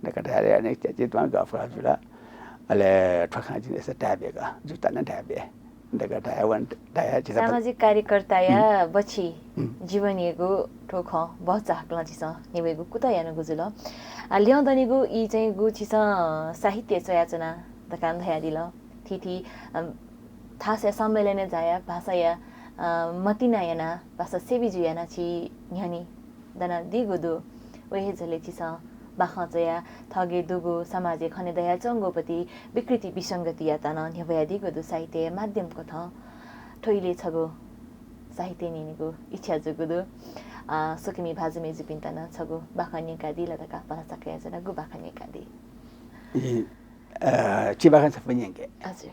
धकाः धाये, अनेक चिजमा गफ गफ जुल। अले थ्व खँ जिं यसो धाये बेक, जुयात नं धाये बे। धकाः धाये वन, धाये झीत सामाजिक कार्यकर्ताया हुँ। बछि हुँ। जीवनयागु थ्व खँ भचा हाकलं झीसं न्ह्यब्वयेगु कुतः यानागु जुल। आ, ल्यं दनिगु ई चाहिँ गु छिसं साहित्य च्वयाच्वना धकाः नं धयादिल। थीथी, अम, थासय् सम्मेलनय् झायाः भाषाया, अ, मतिना यानाः भाषा सेवी जुयाः नं छि न्ह्यःने दनादीगु दु। व हे झ्वलय् छिसं बाखं च्वयाः थःगु दुगु समाजय् खने दयाच्वंगु पति विकृति विसंगतियात नं न्ह्यब्वयादीगु दु साहित्यया माध्यम कथं। थ्व इलय् छगू साहित्य न्यनेगु इच्छा जूगु दु। अ, स्वकुमि भाजु मय्जुपिन्त नं छगू बाखं न्यंकादी ला धकाः भलसा कयाच्वना, गु बाखं न्यंकादी? ए, अ, चि बाखं छपु न्यंके। हजुर।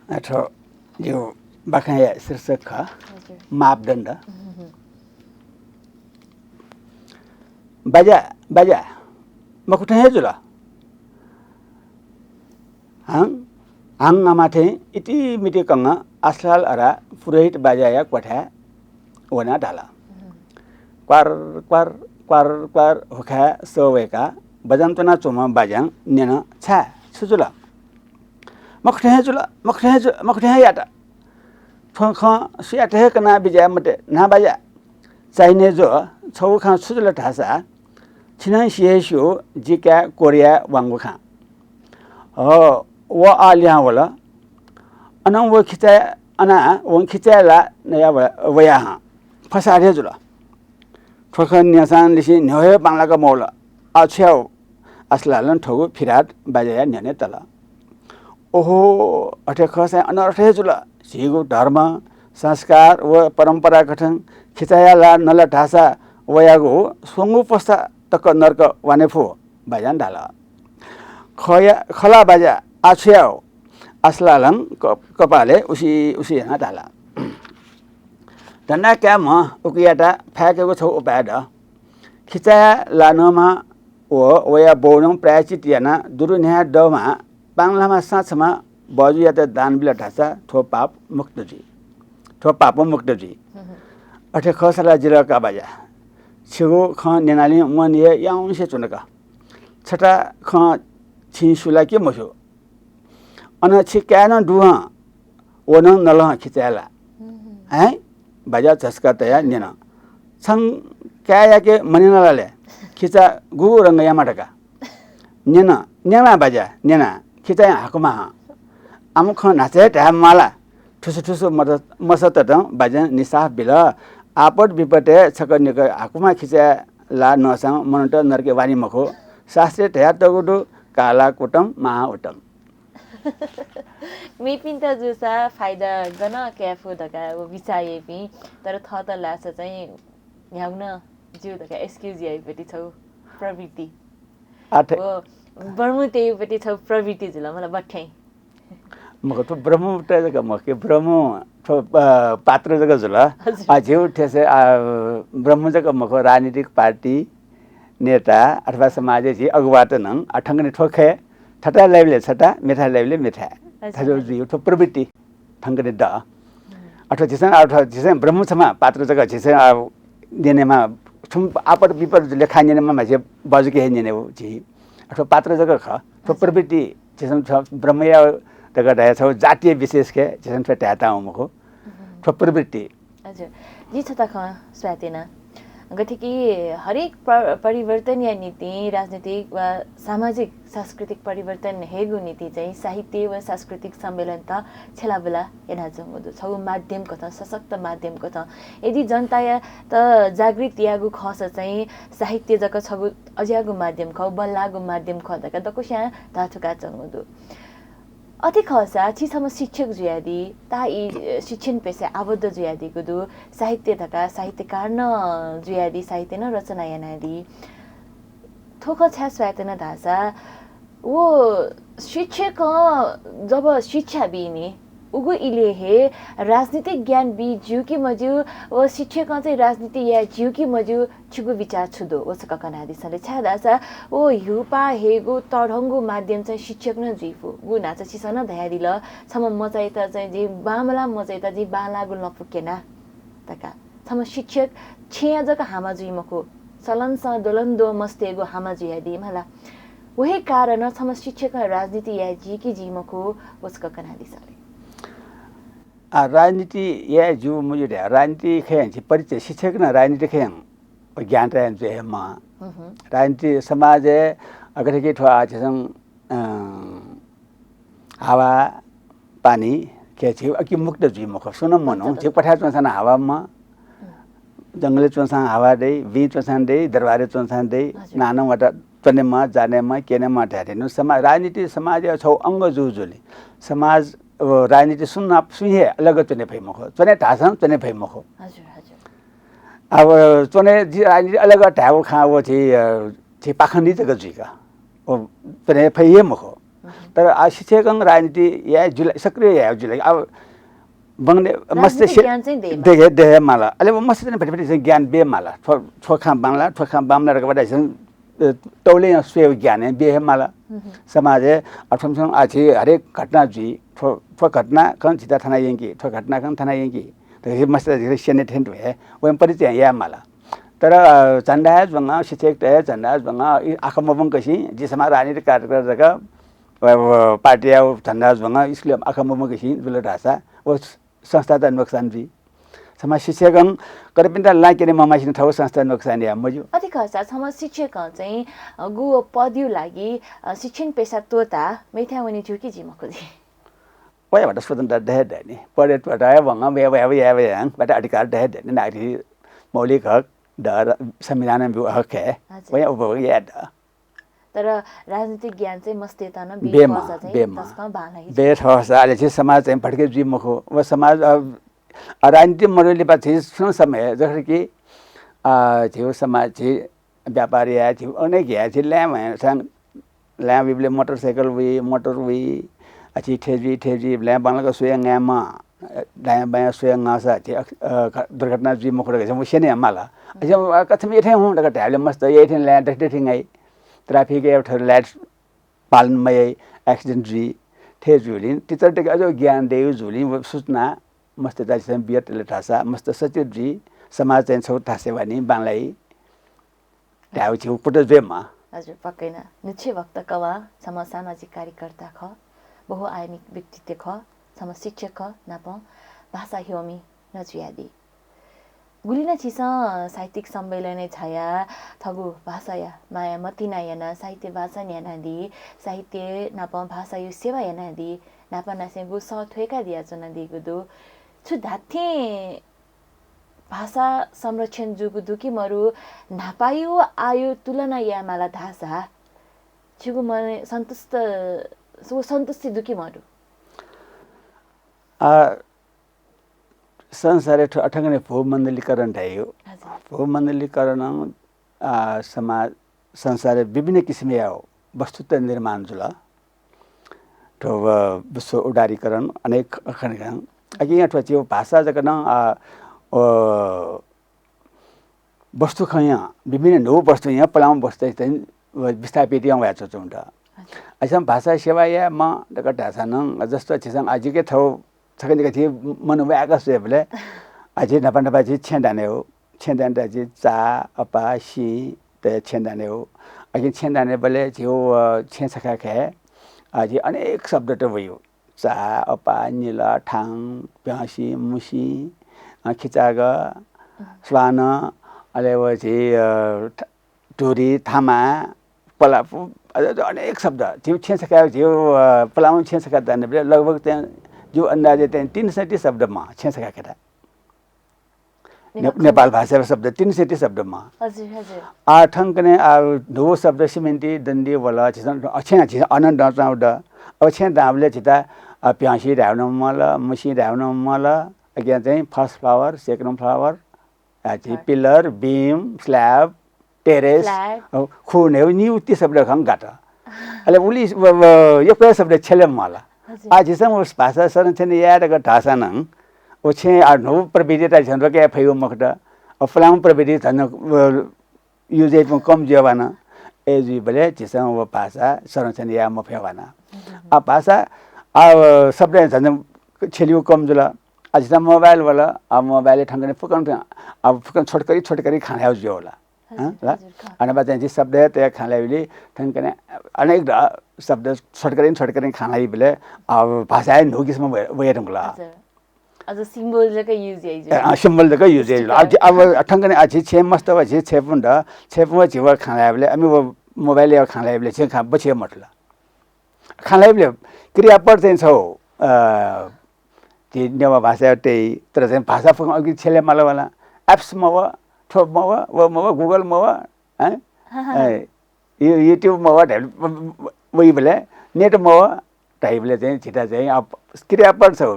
अथवा यो बाखंया शीर्षक खः, हजुर। मापदण्ड। हुँ, हुँ। बाज्या, बाज्या, मखुथें हे जुल। हां, हां आमा थें इतिमिति कंगः आशालाल अरा पुरोहित बाज्याया क्वथाय् वनाः धाल। क्वार, क्वार, क्वार, क्वार हुखाय् सः वय्काः बजां च्वनाच्वंम्ह बाज्यां न्यन, छाय्, छु जुल? मखुथें हे जुल, मखुथें हे जु-, मखुथें हे यात। थ्व खँ सुयात हे कना बिज्याये मते, न्हापां बाज्या। चाहिने ज्व, छगू खँ छु जुल धाःसा, छिं नं सि हे स्यू, जि काय् कोरियाय् वंगु खँ। ह, व आः लिहां वल। अनं व खिचाय्, अनाः वं खिचाय् ला नया व-, वया हं। फसाद हे जुल। थ्व खँ न्यंसांनिसें न्ह्यः हे बांलाक मवल। आः छु याये? आशालालं थःगु फिराद बाज्याया न्ह्यःने तल। ओहो, अथे खःसां अनर्थ हे जुल। झीगु धर्म, संस्कार व परम्परा कथं खिचाया ला नल धाःसा वयागु स्वंगू पस्ता तक नरक वाने फु, बाज्यां धाल। खया, खला बाज्या, आः छु याये? आशालालं क-, कपालय् उसि उसि यानाः धाल। धन्दा काय्म्ह उकियात फाय्केगु छगू उपाय दु। खिचाया ला नःम्ह व वया बौनं प्रायश्चित यानाः दुरु न्ह्याः दःम्ह बांलाम्ह साँचम्ह बजुयात दान बिल धाःसा थ्व पाप मुक्त जुइ। थ्व पापं मुक्त जुइ। हम्म। अथे खःसा ला जिल का बाज्या। छिगु खँ न्यनालिं मन हे याउँसे च्वन का। छता खँ छिं स्यू ला कि मस्यू? अन छि काय् नं दु हं, व नं नल हं खिचाय् ला। हम्म। हैं? बाज्या झस्का तयाः न्यन। छं काय्‌याके मन्यना ला ले? खिचा गुगु रंगयाम्ह धकाः। न्यन, न्यना बाज्या, न्यना। खिचाया हाकुमा हं। आम खँ न्हाचः हे धाये म्वाः ला? थुसु थुसु मत-, मसततं बाज्यां निसाफ बिल। आपत विपतय् छकः निकः हाकुमा खिचाय् ला नःसां मनूत नरकय् वानी मखु। शास्त्रय् धयातःगु दु, काला कुटम महा उत्तम। मेपिन्त जूसा फाइदा गन काये फु धकाः व बिचाः याइपिं, तर थःत लासा चाहिँ न्ह्यागु नं ज्यू धकाः excuse याइपट्टि छौ प्रवृत्ति। आथे व ब्रह्मु तयेपट्टि छौ प्रवृत्ति जुल, मतलब बठ्याइ। मखु, थ्व ब्रह्मु त जक मखु, ब्रह्मु थ्व, अ, पात्र जक जुल। हजुर। अ, झीउ थेसे, अ, ब्रह्मु जक मखु, राजनीतिक पार्टी, नेता अथवा समाजय् झी अगुवात नं, अ, थंकने थ्व खय्, छता लाइबलय् छता, मेथा लाइबलय् मेथा। हजुर। थ्व जुइ, थ्व प्रवृत्ति थंकने द। अथवा झीसं, अथवा झीसं ब्रह्मु छमा पात्र जक झीसं, अ, न्यनेमा, छुम आपत विपत जुले खा न्यनेमा म्हासे बजुके हे न्यने हो झी। अथवा पात्र जक ख, थ्व हजुर। प्रवृत्ति झीसं थ्व ब्रह्मया जक धाया छौ जातीय विशेष के झीसं थ्व धायेता मखु। थ्व प्रवृत्ति। हजुर, जिं छता खँ स्वयात्यना। गथे कि हरेक प-, परिवर्तनया निंतिं राजनीतिक वा सामाजिक सांस्कृतिक परिवर्तन हयेगु निंतिं चाहिँ साहित्य वा सांस्कृतिक सम्मेलन त छेलाबुला यानाच्वंगु दु। छगू माध्यम कथं, सशक्त माध्यम कथं। यदि जनतायात जागृत यायेगु खःसा चाहिँ साहित्य जक छगू अज्याःगु माध्यम खः, बल्लाःगु माध्यम खः धकाः दक्वस्यां धाथुकाच्वंगु दु। अथे खःसा छि छम्ह शिक्षक जुयादी, ता ई शिक्षण पेसाय् आबद्ध जुयादीगु दु, साहित्य धकाः साहित्यकार नं जुयादी, साहित्य नं रचना यानादी। थ्व खँ छाय् स्वयात्यना धाःसा, व शिक्षकं जब शिक्षा बीनि, उगु इलय् हे राजनीतिक ज्ञान बी ज्यू कि मज्यू, व शिक्षकं चाहिँ राजनीति याये ज्यू कि मज्यू, छिगु विचार छु दु? व छकः कनादिसँ ले। छाय् धाःसा व ह्युपाः हयेगु तःधंगु माध्यम चाहिँ शिक्षक नं जुइ फु। गु न्हाचः छिसं नं धयादिल, छम्ह मचायात चाहिँ जिं बांमलाः मचायात जिं बांलाःगु लँपु क्यना धकाः। छम्ह शिक्षक छेँया जक हामा जुइ मखु, सलंसं दोलंद्वः मस्तय्गु हामा जुयादी मला। व हे कारणं छम्ह शिक्षकं राजनीति याये जी कि जी मखु, व छकः कनादिसँ ले। आ, राजनीति याये ज्यू मज्यू धया, राजनीति खय् छि परिचय, शिक्षक नं राजनीति खय् ज्ञान तयां जुइ हे माः। हम्म। राजनीति समाजय् अगर कि थ्व आ झीसं, अँ, हावा, पानी खय् छि अकि मुक्त जुइ मखु। सुनं मनू, हजुर। छि क्वथाय् च्वंसां हावा माः, जंगलय् च्वंसां हावा दइ, बिं च्वंसां दइ, दरबारय् च्वंसां दइ, हजुर। नानं वात च्वनेमाः, जानेमाः, क्यनेमाः धयाथें समाज, राजनीति समाजया छौ अंग जूजुलिं समाज, अ, राजनीति सुं नाप सुं हे अलग च्वने फइ मखु, च्वने धाःसां च्वने फइ मखु। हजुर, हजुर। अब च्वने जि राजनीति अलग धायेगु खँ व छि, अ, छि पाखण्डी जक जुइका। व च्वने फइ हे मखु। तर आ शिक्षकं राजनीति याये जुल, सक्रिय याये जुल। अब बंगले मस्त राजनीतिक से ज्ञान चाहिँ देमा। देहे, देहे माला। अले व मस्त चाहिँ भति भति चाहिँ ज्ञान बे माला। थ्व, थ्व खँ बांला, थ्व खँ बांला रकबा दाइसन, अ, तौले या स्वये ज्ञान हे बे हे माला। हम्म। समाजय् अथवा छं आछि हरेक घटना जुइ, थ्व, थ्व घटना खँ जिता थाना यंकी, थ्व घटना खँ थाना यंकी। त हे मस्त धीरे सेने थें हे, वयं परिचय या माला। तर, अ, झन्डा ज्वंगा, शिक्षक त झन्डा ज्वंगा, इ आखा मबंकसिं, जि समा राजनीतिक कार्यकर्ता जक, व, व, पार्टीया झन्डा ज्वंगा, स्कुल आखा मबंकसिं जुल धाःसा, व संस्था त नोक्सान जुइ। समा शिक्षकं करपिन्त लां क्यने ममासिन थव संस्था नोक्सान या मज्यू। अथे खःसा छम्ह शिक्षकं चाहिँ, अ, गु पदयु लागि, अ, शिक्षण पेसा त्वःता मेथ्या वने ज्यू कि ज्यू मखु ले? वया भटा स्वतन्त्र दहे दनि। पदय् त्वःता हे वंगा, वया, वया, वया, वया, भटा अधिकार दहे दनि। नागरिक मौलिक हक, द, संविधानं ब्यू हक हे। हजुर। वया उपभोग या द। तर राजनीतिक ज्ञान चाहिँ मस्तय्त नं बे बेमा, फःसा चाहिँ बेमा। तसकं बांलाइ। बे फःसा अले चाहिँ समाज चाहिँ भड्के जुइ मखु। व समाज, अ, अ, राजनीति मरुलिपा चाहिँ सुन समय, जसरी कि, अ, झीउ समाज चाहिँ व्यापार या, झीउ अनेक या, झी ल्याय् वया, ल्याय् वइबलय् मोटरसाइकल वइ, मोटर वइ, अ, झी थेजि, थेजि, ल्याय् बांलाक स्वया ङाय्मा, अ, दायाँ बायाँ स्वया ङाःसा, झी अ, अ, दुर्घटना जुइ मखु धकाः चाहिँ सेने माला। अ, चाहिँ, अ, कथम यथें हुँ धकाः धायेबलय् मस्त, यथें ल्याय् दथि दथि ङाइ। ट्राफिक या थ्व लाइट पालन मयाइ, accident जुइ, थे जुलिं, teacher तक अझ ज्ञान दयु जुलिं, व सूचना मस्त दासिसं बियत ले धाःसा, मस्त सचेत जुइ, समाज चाहिँ छौ थासे वानी, बांलाइ। धायु छिउ कुत जुइ मा। हजुर, पक्कै न। नुच्छे भक्त कवा, छम्ह सामाजिक कार्यकर्ता ख, बहुआयामिक व्यक्तित्व ख, छम्ह शिक्षक ख, नापं भाषा ह्योमी नं जुयादी। गुलिं नं छिसं साहित्यिक सम्मेलनय् झायाः थःगु भाषाया माया मतिना यानाः साहित्य वाचन यानादी, साहित्य नापं भाषायु सेवा यानादी, न्हापानासेंगु सः थ्वय्कादिया च्वनादीगु दु। छु धात्थें भाषा संरक्षण जूगु दु कि मरु, न्हापायु आयु तुलना यायेमाला धाःसा छिगु मन सन्तुष्ट, व सन्तुष्टि दु कि मरु? आ, संसारय् थ्व अथंगने भूमण्डलीकरण धाइयो। भूमण्डलीकरण आ, समाज संसारय् विभिन्न किसिमया वस्तुत निर्माण जुल। थ्व विश्व उदारीकरण अनेक खनिकं अकिं थ्व भाषा जक नं आ, वस्तु खया विभिन्न न्हू वस्तु या पलाम वस्तु विस्थापित या वया चुचुंत। अइसं भाषा सेवा या म दक धासा नं जस्तो छिसं आजिके थौ छकनि कथि मन वयाक स्वयेबले आजि नपा नपा जि छेँ दाने हो। छेँ दाने जि चा अपा सी त छेँ दाने हो। अकिं छेँ दाने बले झिउ छेँ छखा खय् आजि अनेक शब्द त वयो। चा अपा निल थाङ प्यसी मुसी खिचाग स्वान अले व झि धुरी थामा पला अनेक शब्द झिउ छेँ छखा झिउ पलामु छेँ छखा दाने बले लगभग त्यहाँ जिउ अन्दाजे त्यहाँ तीन सय शब्द म छेँ छखा खेता। नेपाल भाषा शब्द तीन सय शब्द म। आ थंकने आ न्हू शब्द सिमेन्टी दण्डी वल झिसं अछें झिसं अनन दचाउ द। अब छेँ दाबले झिता प्यसी धाउन मल मुसी धाउन मल। अज्ञा चाहिँ first flower second flower आ झि pillar beam slab terrace खुने नि उति शब्द खं गात। अले उली यक्व शब्द छेले मला। आ झिसं भाषा संरक्षण यायेत धासा नं व छेँ आ न्हू प्रविधि त झन रोके फैगु मखुत। अब फलाम प्रविधि झन युज याइपुं कम ज्योबान ए जुइबले झिसं व भाषा संरक्षण याये मफेवाना। आ भाषा आ शब्द झन छेलिउ कम जुल। आ झिसं मोबाइल वल। आ मोबाइल थंकने फुकन आ फुकन छोटकरी छोटकरी खाना ज्योला। अनबा चाहिँ शब्द तया खाना बिली थंकने अनेक शब्द छोटकरी छोटकरी खाना बिले आ भाषा न्हू किसिम वये धुंकला। अझ symbol जक use याइ। Symbol जक use याइ। अब अब थंकने आ झी छे मस्त व झी छेपुन द छेपुन व झी व खाना बिले अमि व मोबाइल या खाना बिले छे खा बछे मटला। खाना बिले क्रियापद चाहिँ छौ अ झी नेवा भाषा तै तर चाहिँ भाषा फुकं अघि छेले माला वाला apps मव थ्व मव व मव Google मव हैं YouTube मव वइबले net मव धाइबले चाहिँ झिता चाहिँ अब क्रियापद छौ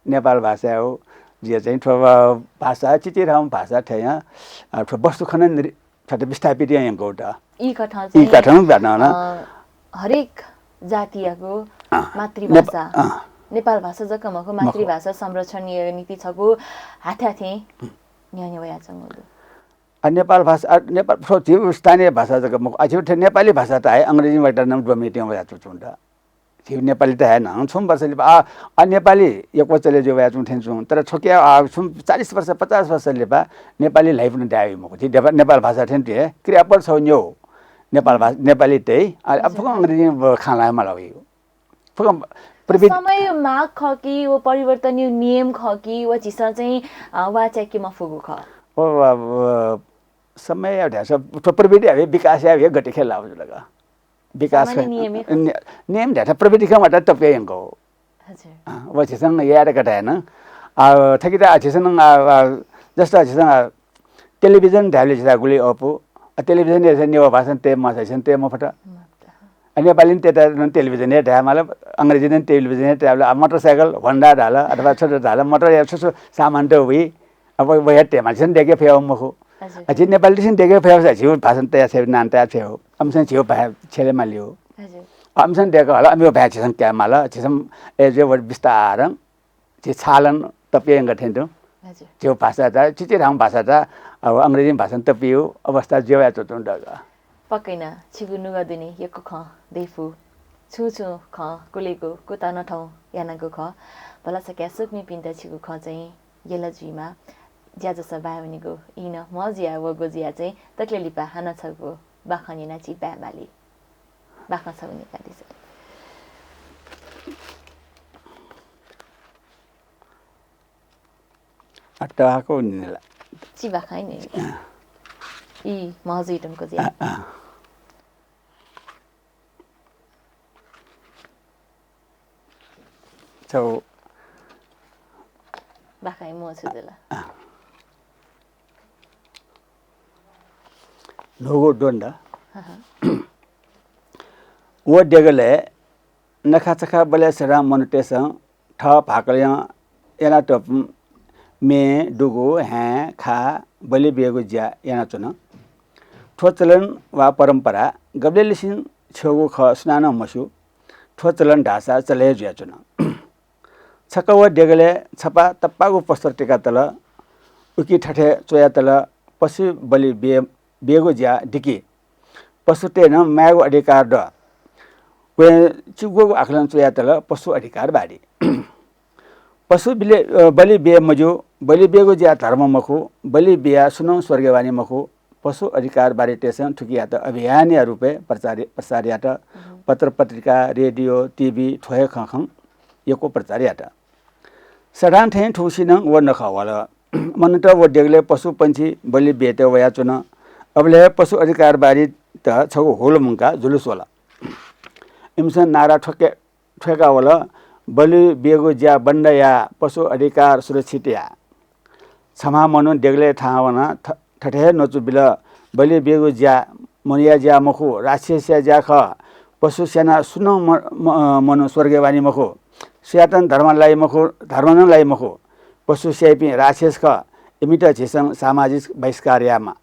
नेपाल भाषा हो। जिया चाहिँ थ्व भाषा चिचिराम भाषा थया थ्व वस्तु खन थ्वत विस्थापित यायंगु त। ई कथं ई कथं ब्यानन हरेक जातियाको मातृभाषा नेपाल भाषा जक मखु मातृभाषा संरक्षण निति छगु हाथ्या थें न्यने वया चंगु दु। आ नेपाल भाषा आ नेपाल थ्व झिउ स्थानीय भाषा जक मखु आ झिउ नेपाली भाषा त हाइ अंग्रेजी वाइटा नाम डोमिनेटिङ वया चुचुंदा। झिउ नेपाली त हाइ नं छुम वर्ष लिपा आ आ नेपाली यक्व चले जो वया चुं थें चुं तर छोकिया आ छुम चालीस वर्ष पचास वर्ष लिपा नेपाली ल्हाइपुन दाइ मखु झि नेपाल भाषा थें तुए क्रियापद छौ न्यौ। नेपाल भाषा नेपाली तै आ अब फुकं अंग्रेजी खाना माला वइ। फुकं प्रविधि समय माग खः कि व परिवर्तन नियम खः कि व झिसं चाहिँ वाच्या कि मफुगु खः। समय ढ्यास प्रविधि हवे विकास या हवे गति खेल लाव जुलगा। विकास नियम ढ्यास प्रविधि खं वाटा तपे यंगो। व झिसं यार कटायन आ थकिता झिसं जस्तो झिसं टेलिभिजन धाइबले झिसा गुलि अःपु। आ टेलिभिजन यासा नेवा भाषां तये मसा झिसं तये मफत। आ नेपालीं तयेत टेलिभिजन हे धाये माल। अंग्रेजीं टेलिभिजन हे धाये माल। आ मोटरसाइकल होन्डा धाल अथवा छोटो धाल मोटर या छु छु सामान त हुइ। अब वया तये माल झिसं देखे फया मखु। आ झि नेपाली झिसं देखे फया झिउ भाषां तया छे नान तया छे हो। अमसं झिउ भाषा छेले मालियो। अमसं देखे हल अमियो भाषा झिसं क्या माल झिसं ए जे वर विस्तारं झी छालन तपियंग थें तुं। झ्यौ भाषा त चिचिराम भाषा त अब अंग्रेजी भाषा तपियो अवस्था ज्यवया तुं दग। पक्कै नं छिगु नुगः दुने यक्व खँ दइफु। छुं छुं खँ कुलेगु कुतः नं थौं यानागु खः। भलसा कया सुकमिपिन्त छिगु खँ चाहिँ यल जुइमा। ज्याझ्वलय् बाय् वनेगु इनं म्ह जुया वःगु जुया चाहिँ तक्ले लिपा हानं छगू बाखं न्यना छि बाय् माली। बाखं छगू न्यंकादिसँ। अट्टा हाको निला। चिबा खाइ नि। ई महजुइ तुमको जे। छौ। बाखाइ मो छु जला। न्हूगु द्वन्द्व। व देगलय् नखाचखा बलय् सदां मनूतय्सं थः भाकलं यानातःपिं मे, दुगु, हाय्, खा बलि बीगु ज्या यानाच्वन। थ्व चलन वा परम्परा गबलेलिसिं छ्यःगु खः सुनानं मस्यू। थ्व चलन धाःसा चले हे जुयाच्वन। छकः व देगलय् छपा तप्पाःगु पसुतर तिकातल। उकी थथे च्वयातल, पशु बलि बे-, बेगु ज्या दिकी। पशुतय् नं मायेगु अधिकार दु। वय् चिग्वःगु आखलं च्वयातल पशु अधिकार बारी। पशु बिले-, अ, बलि बे मज्यू, बलि बेगु ज्या धर्म मखु, बलि बियाः सुनं स्वर्गे वानी मखु। पशु अधिकार बारीतय्सं थुकियात अभियानया रूपय् प्रचार, प्रसार यात। पत्र पत्रिका, रेडियो, टिभी थ्व हे खँ खँ यक्व प्रचार यात। सदां थें थुगुसिनं व नखः वल। मनूत व देगलय् पशुपंक्षी बलि बीत वयाच्वन। अबलय् पशु अधिकार बारीत छगू हुल मुंकाः जुलुस वल। इमिसं नारा थ्वके-, थ्वय्का वल, बलि बीगु ज्या बन्द या, पशु अधिकार सुरक्षित या। छम्ह मनू देगलय् थाहां वनाः थ-, थथे हे न्वचु बिल, बलि बीगु ज्या मनूया ज्या मखु, राक्षसया ज्या खः। पशु स्यानाः सुनं म-, म-, मनू स्वर्गे वानी मखु। सुयातं धर्म लाइ मखु, धर्म नं लाइ मखु। पशु स्याइपिं राक्षस खः। इमित झीसं सामाजिक बहिष्कार यायेमाः।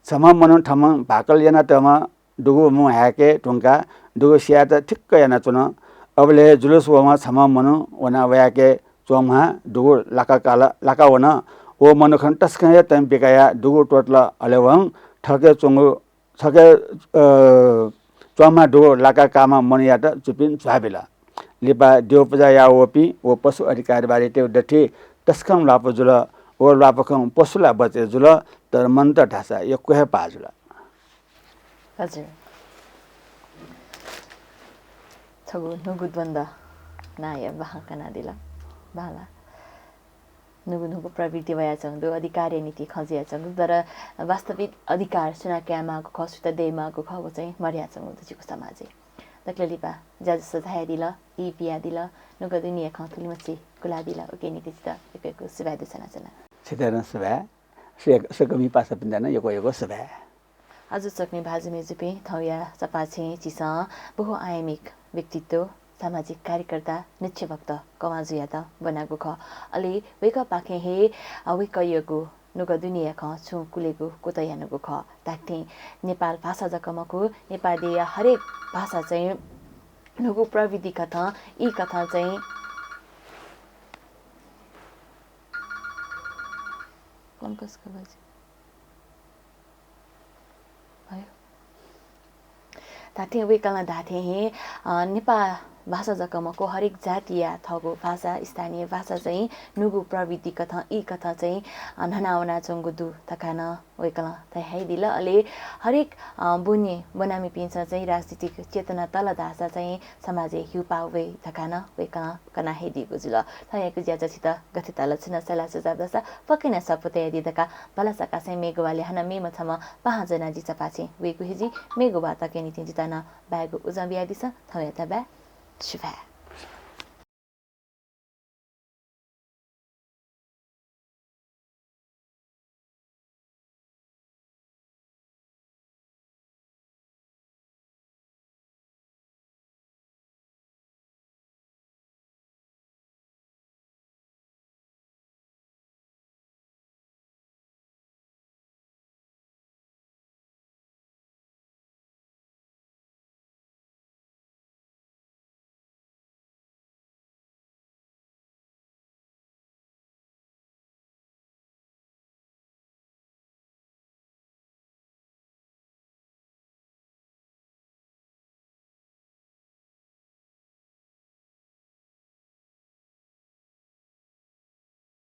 छम्ह मनुखं थम्हं भाकल यानातःम्ह दुगु मू हाय्के धुंकाः दुगु स्यायेत ठिक्क यानाच्वन। अबलय् हे जुलुस वःम्ह छम्ह मनू वनाः वयाके च्वंम्ह दुगु लाका काल, लाका वन। व मनुखं तसकं हे तंपि कयाः दुगु त्वःतल। अले वं थःके च्वंगु, थःके, अ, च्वंम्ह दुगु लाका काःम्ह मनूयात चुपिं झ्वाः बिल। लिपा द्यः पुजा याः वःपिं व पशु अधिकार बारीतय् दथुइ तसकं ल्वापु जुल। व ल्वापखं पशु ला बचय् जुल, तर मनूत धाःसा यक्व हे पाः जुल। हजुर। छगू न्हूगु द्वन्द्व नांया बाखं कनादिल। बांला। न्हूगु न्हूगु प्रवृत्ति वयाच्वंगु दु, अधिकारया निंतिं खँ जुयाच्वंगु दु, तर वास्तविक अधिकार सुनां कायेमाःगु खः, सुइत दयेमाःगु खः, व चाहिँ मदयाच्वंगु दु झीगु समाजय्। दकले लिपा ज्याझ्वः सजायादिल, ई बियादिल, नुगः दुनेया खँ थुलिमछि कुलादिल, उकिया निंतिं छितः यक्व यक्व सुभाय् देछानाच्वना। छितः नं सुभाय्, सक-, सकलपिं पासापिन्त नं यक्व यक्व सुभाय्। आजु सकलें भाजु मय्जुपिं, थौंया चपाःछेँय् झीसं बहुआयामिक व्यक्तित्व, सामाजिक कार्यकर्ता, नक्षभक्त कवाजुयात ब्वनागु खः। अले वय्कःपाखें हे, अ, वय्कःयागु नुगः दुनेया खँ छुं कुलेगु कुतः यानागु खः। धात्थें नेपाल भाषा जक मखु, नेपाल देय्या हरेक भाषा चाहिँ न्हूगु प्रविधि कथं, ई कथं चाहिँ धात्थें वय्कलं धाःथें हे, अ, नेपाल भाषा जक मखु, हरेक जातिया थःगु भाषा, स्थानीय भाषा चाहिँ न्हूगु प्रविधि कथं, ई कथं चाहिँ, अ, न्ह्याना वनाच्वंगु दु धकाः नं वय्कलं धयादिल। अले हरेक, अ, ब्वने ब्वनामिपिन्सं चाहिँ राजनीतिक चेतना तल धाःसा चाहिँ समाजय् ह्यूपाः वइ धकाः नं वय्कलं कनाहयादीगु जुल। थौंयागु ज्याझ्वः छितः गथे ताल, छुं नं सल्लाह सुझाव दःसा पक्कै नं स्वापू तयादी धकाः भलसा कासें मेगु वालय् हानं मेम्ह छम्ह पाहां ज्वनाः जि चपाःछेँय् वयेगु हे जुइ। मेगु वाः तकया निंतिं जितः नं बायेगु उजं बियादिसँ। थौंयात बाय्। सुभाय्।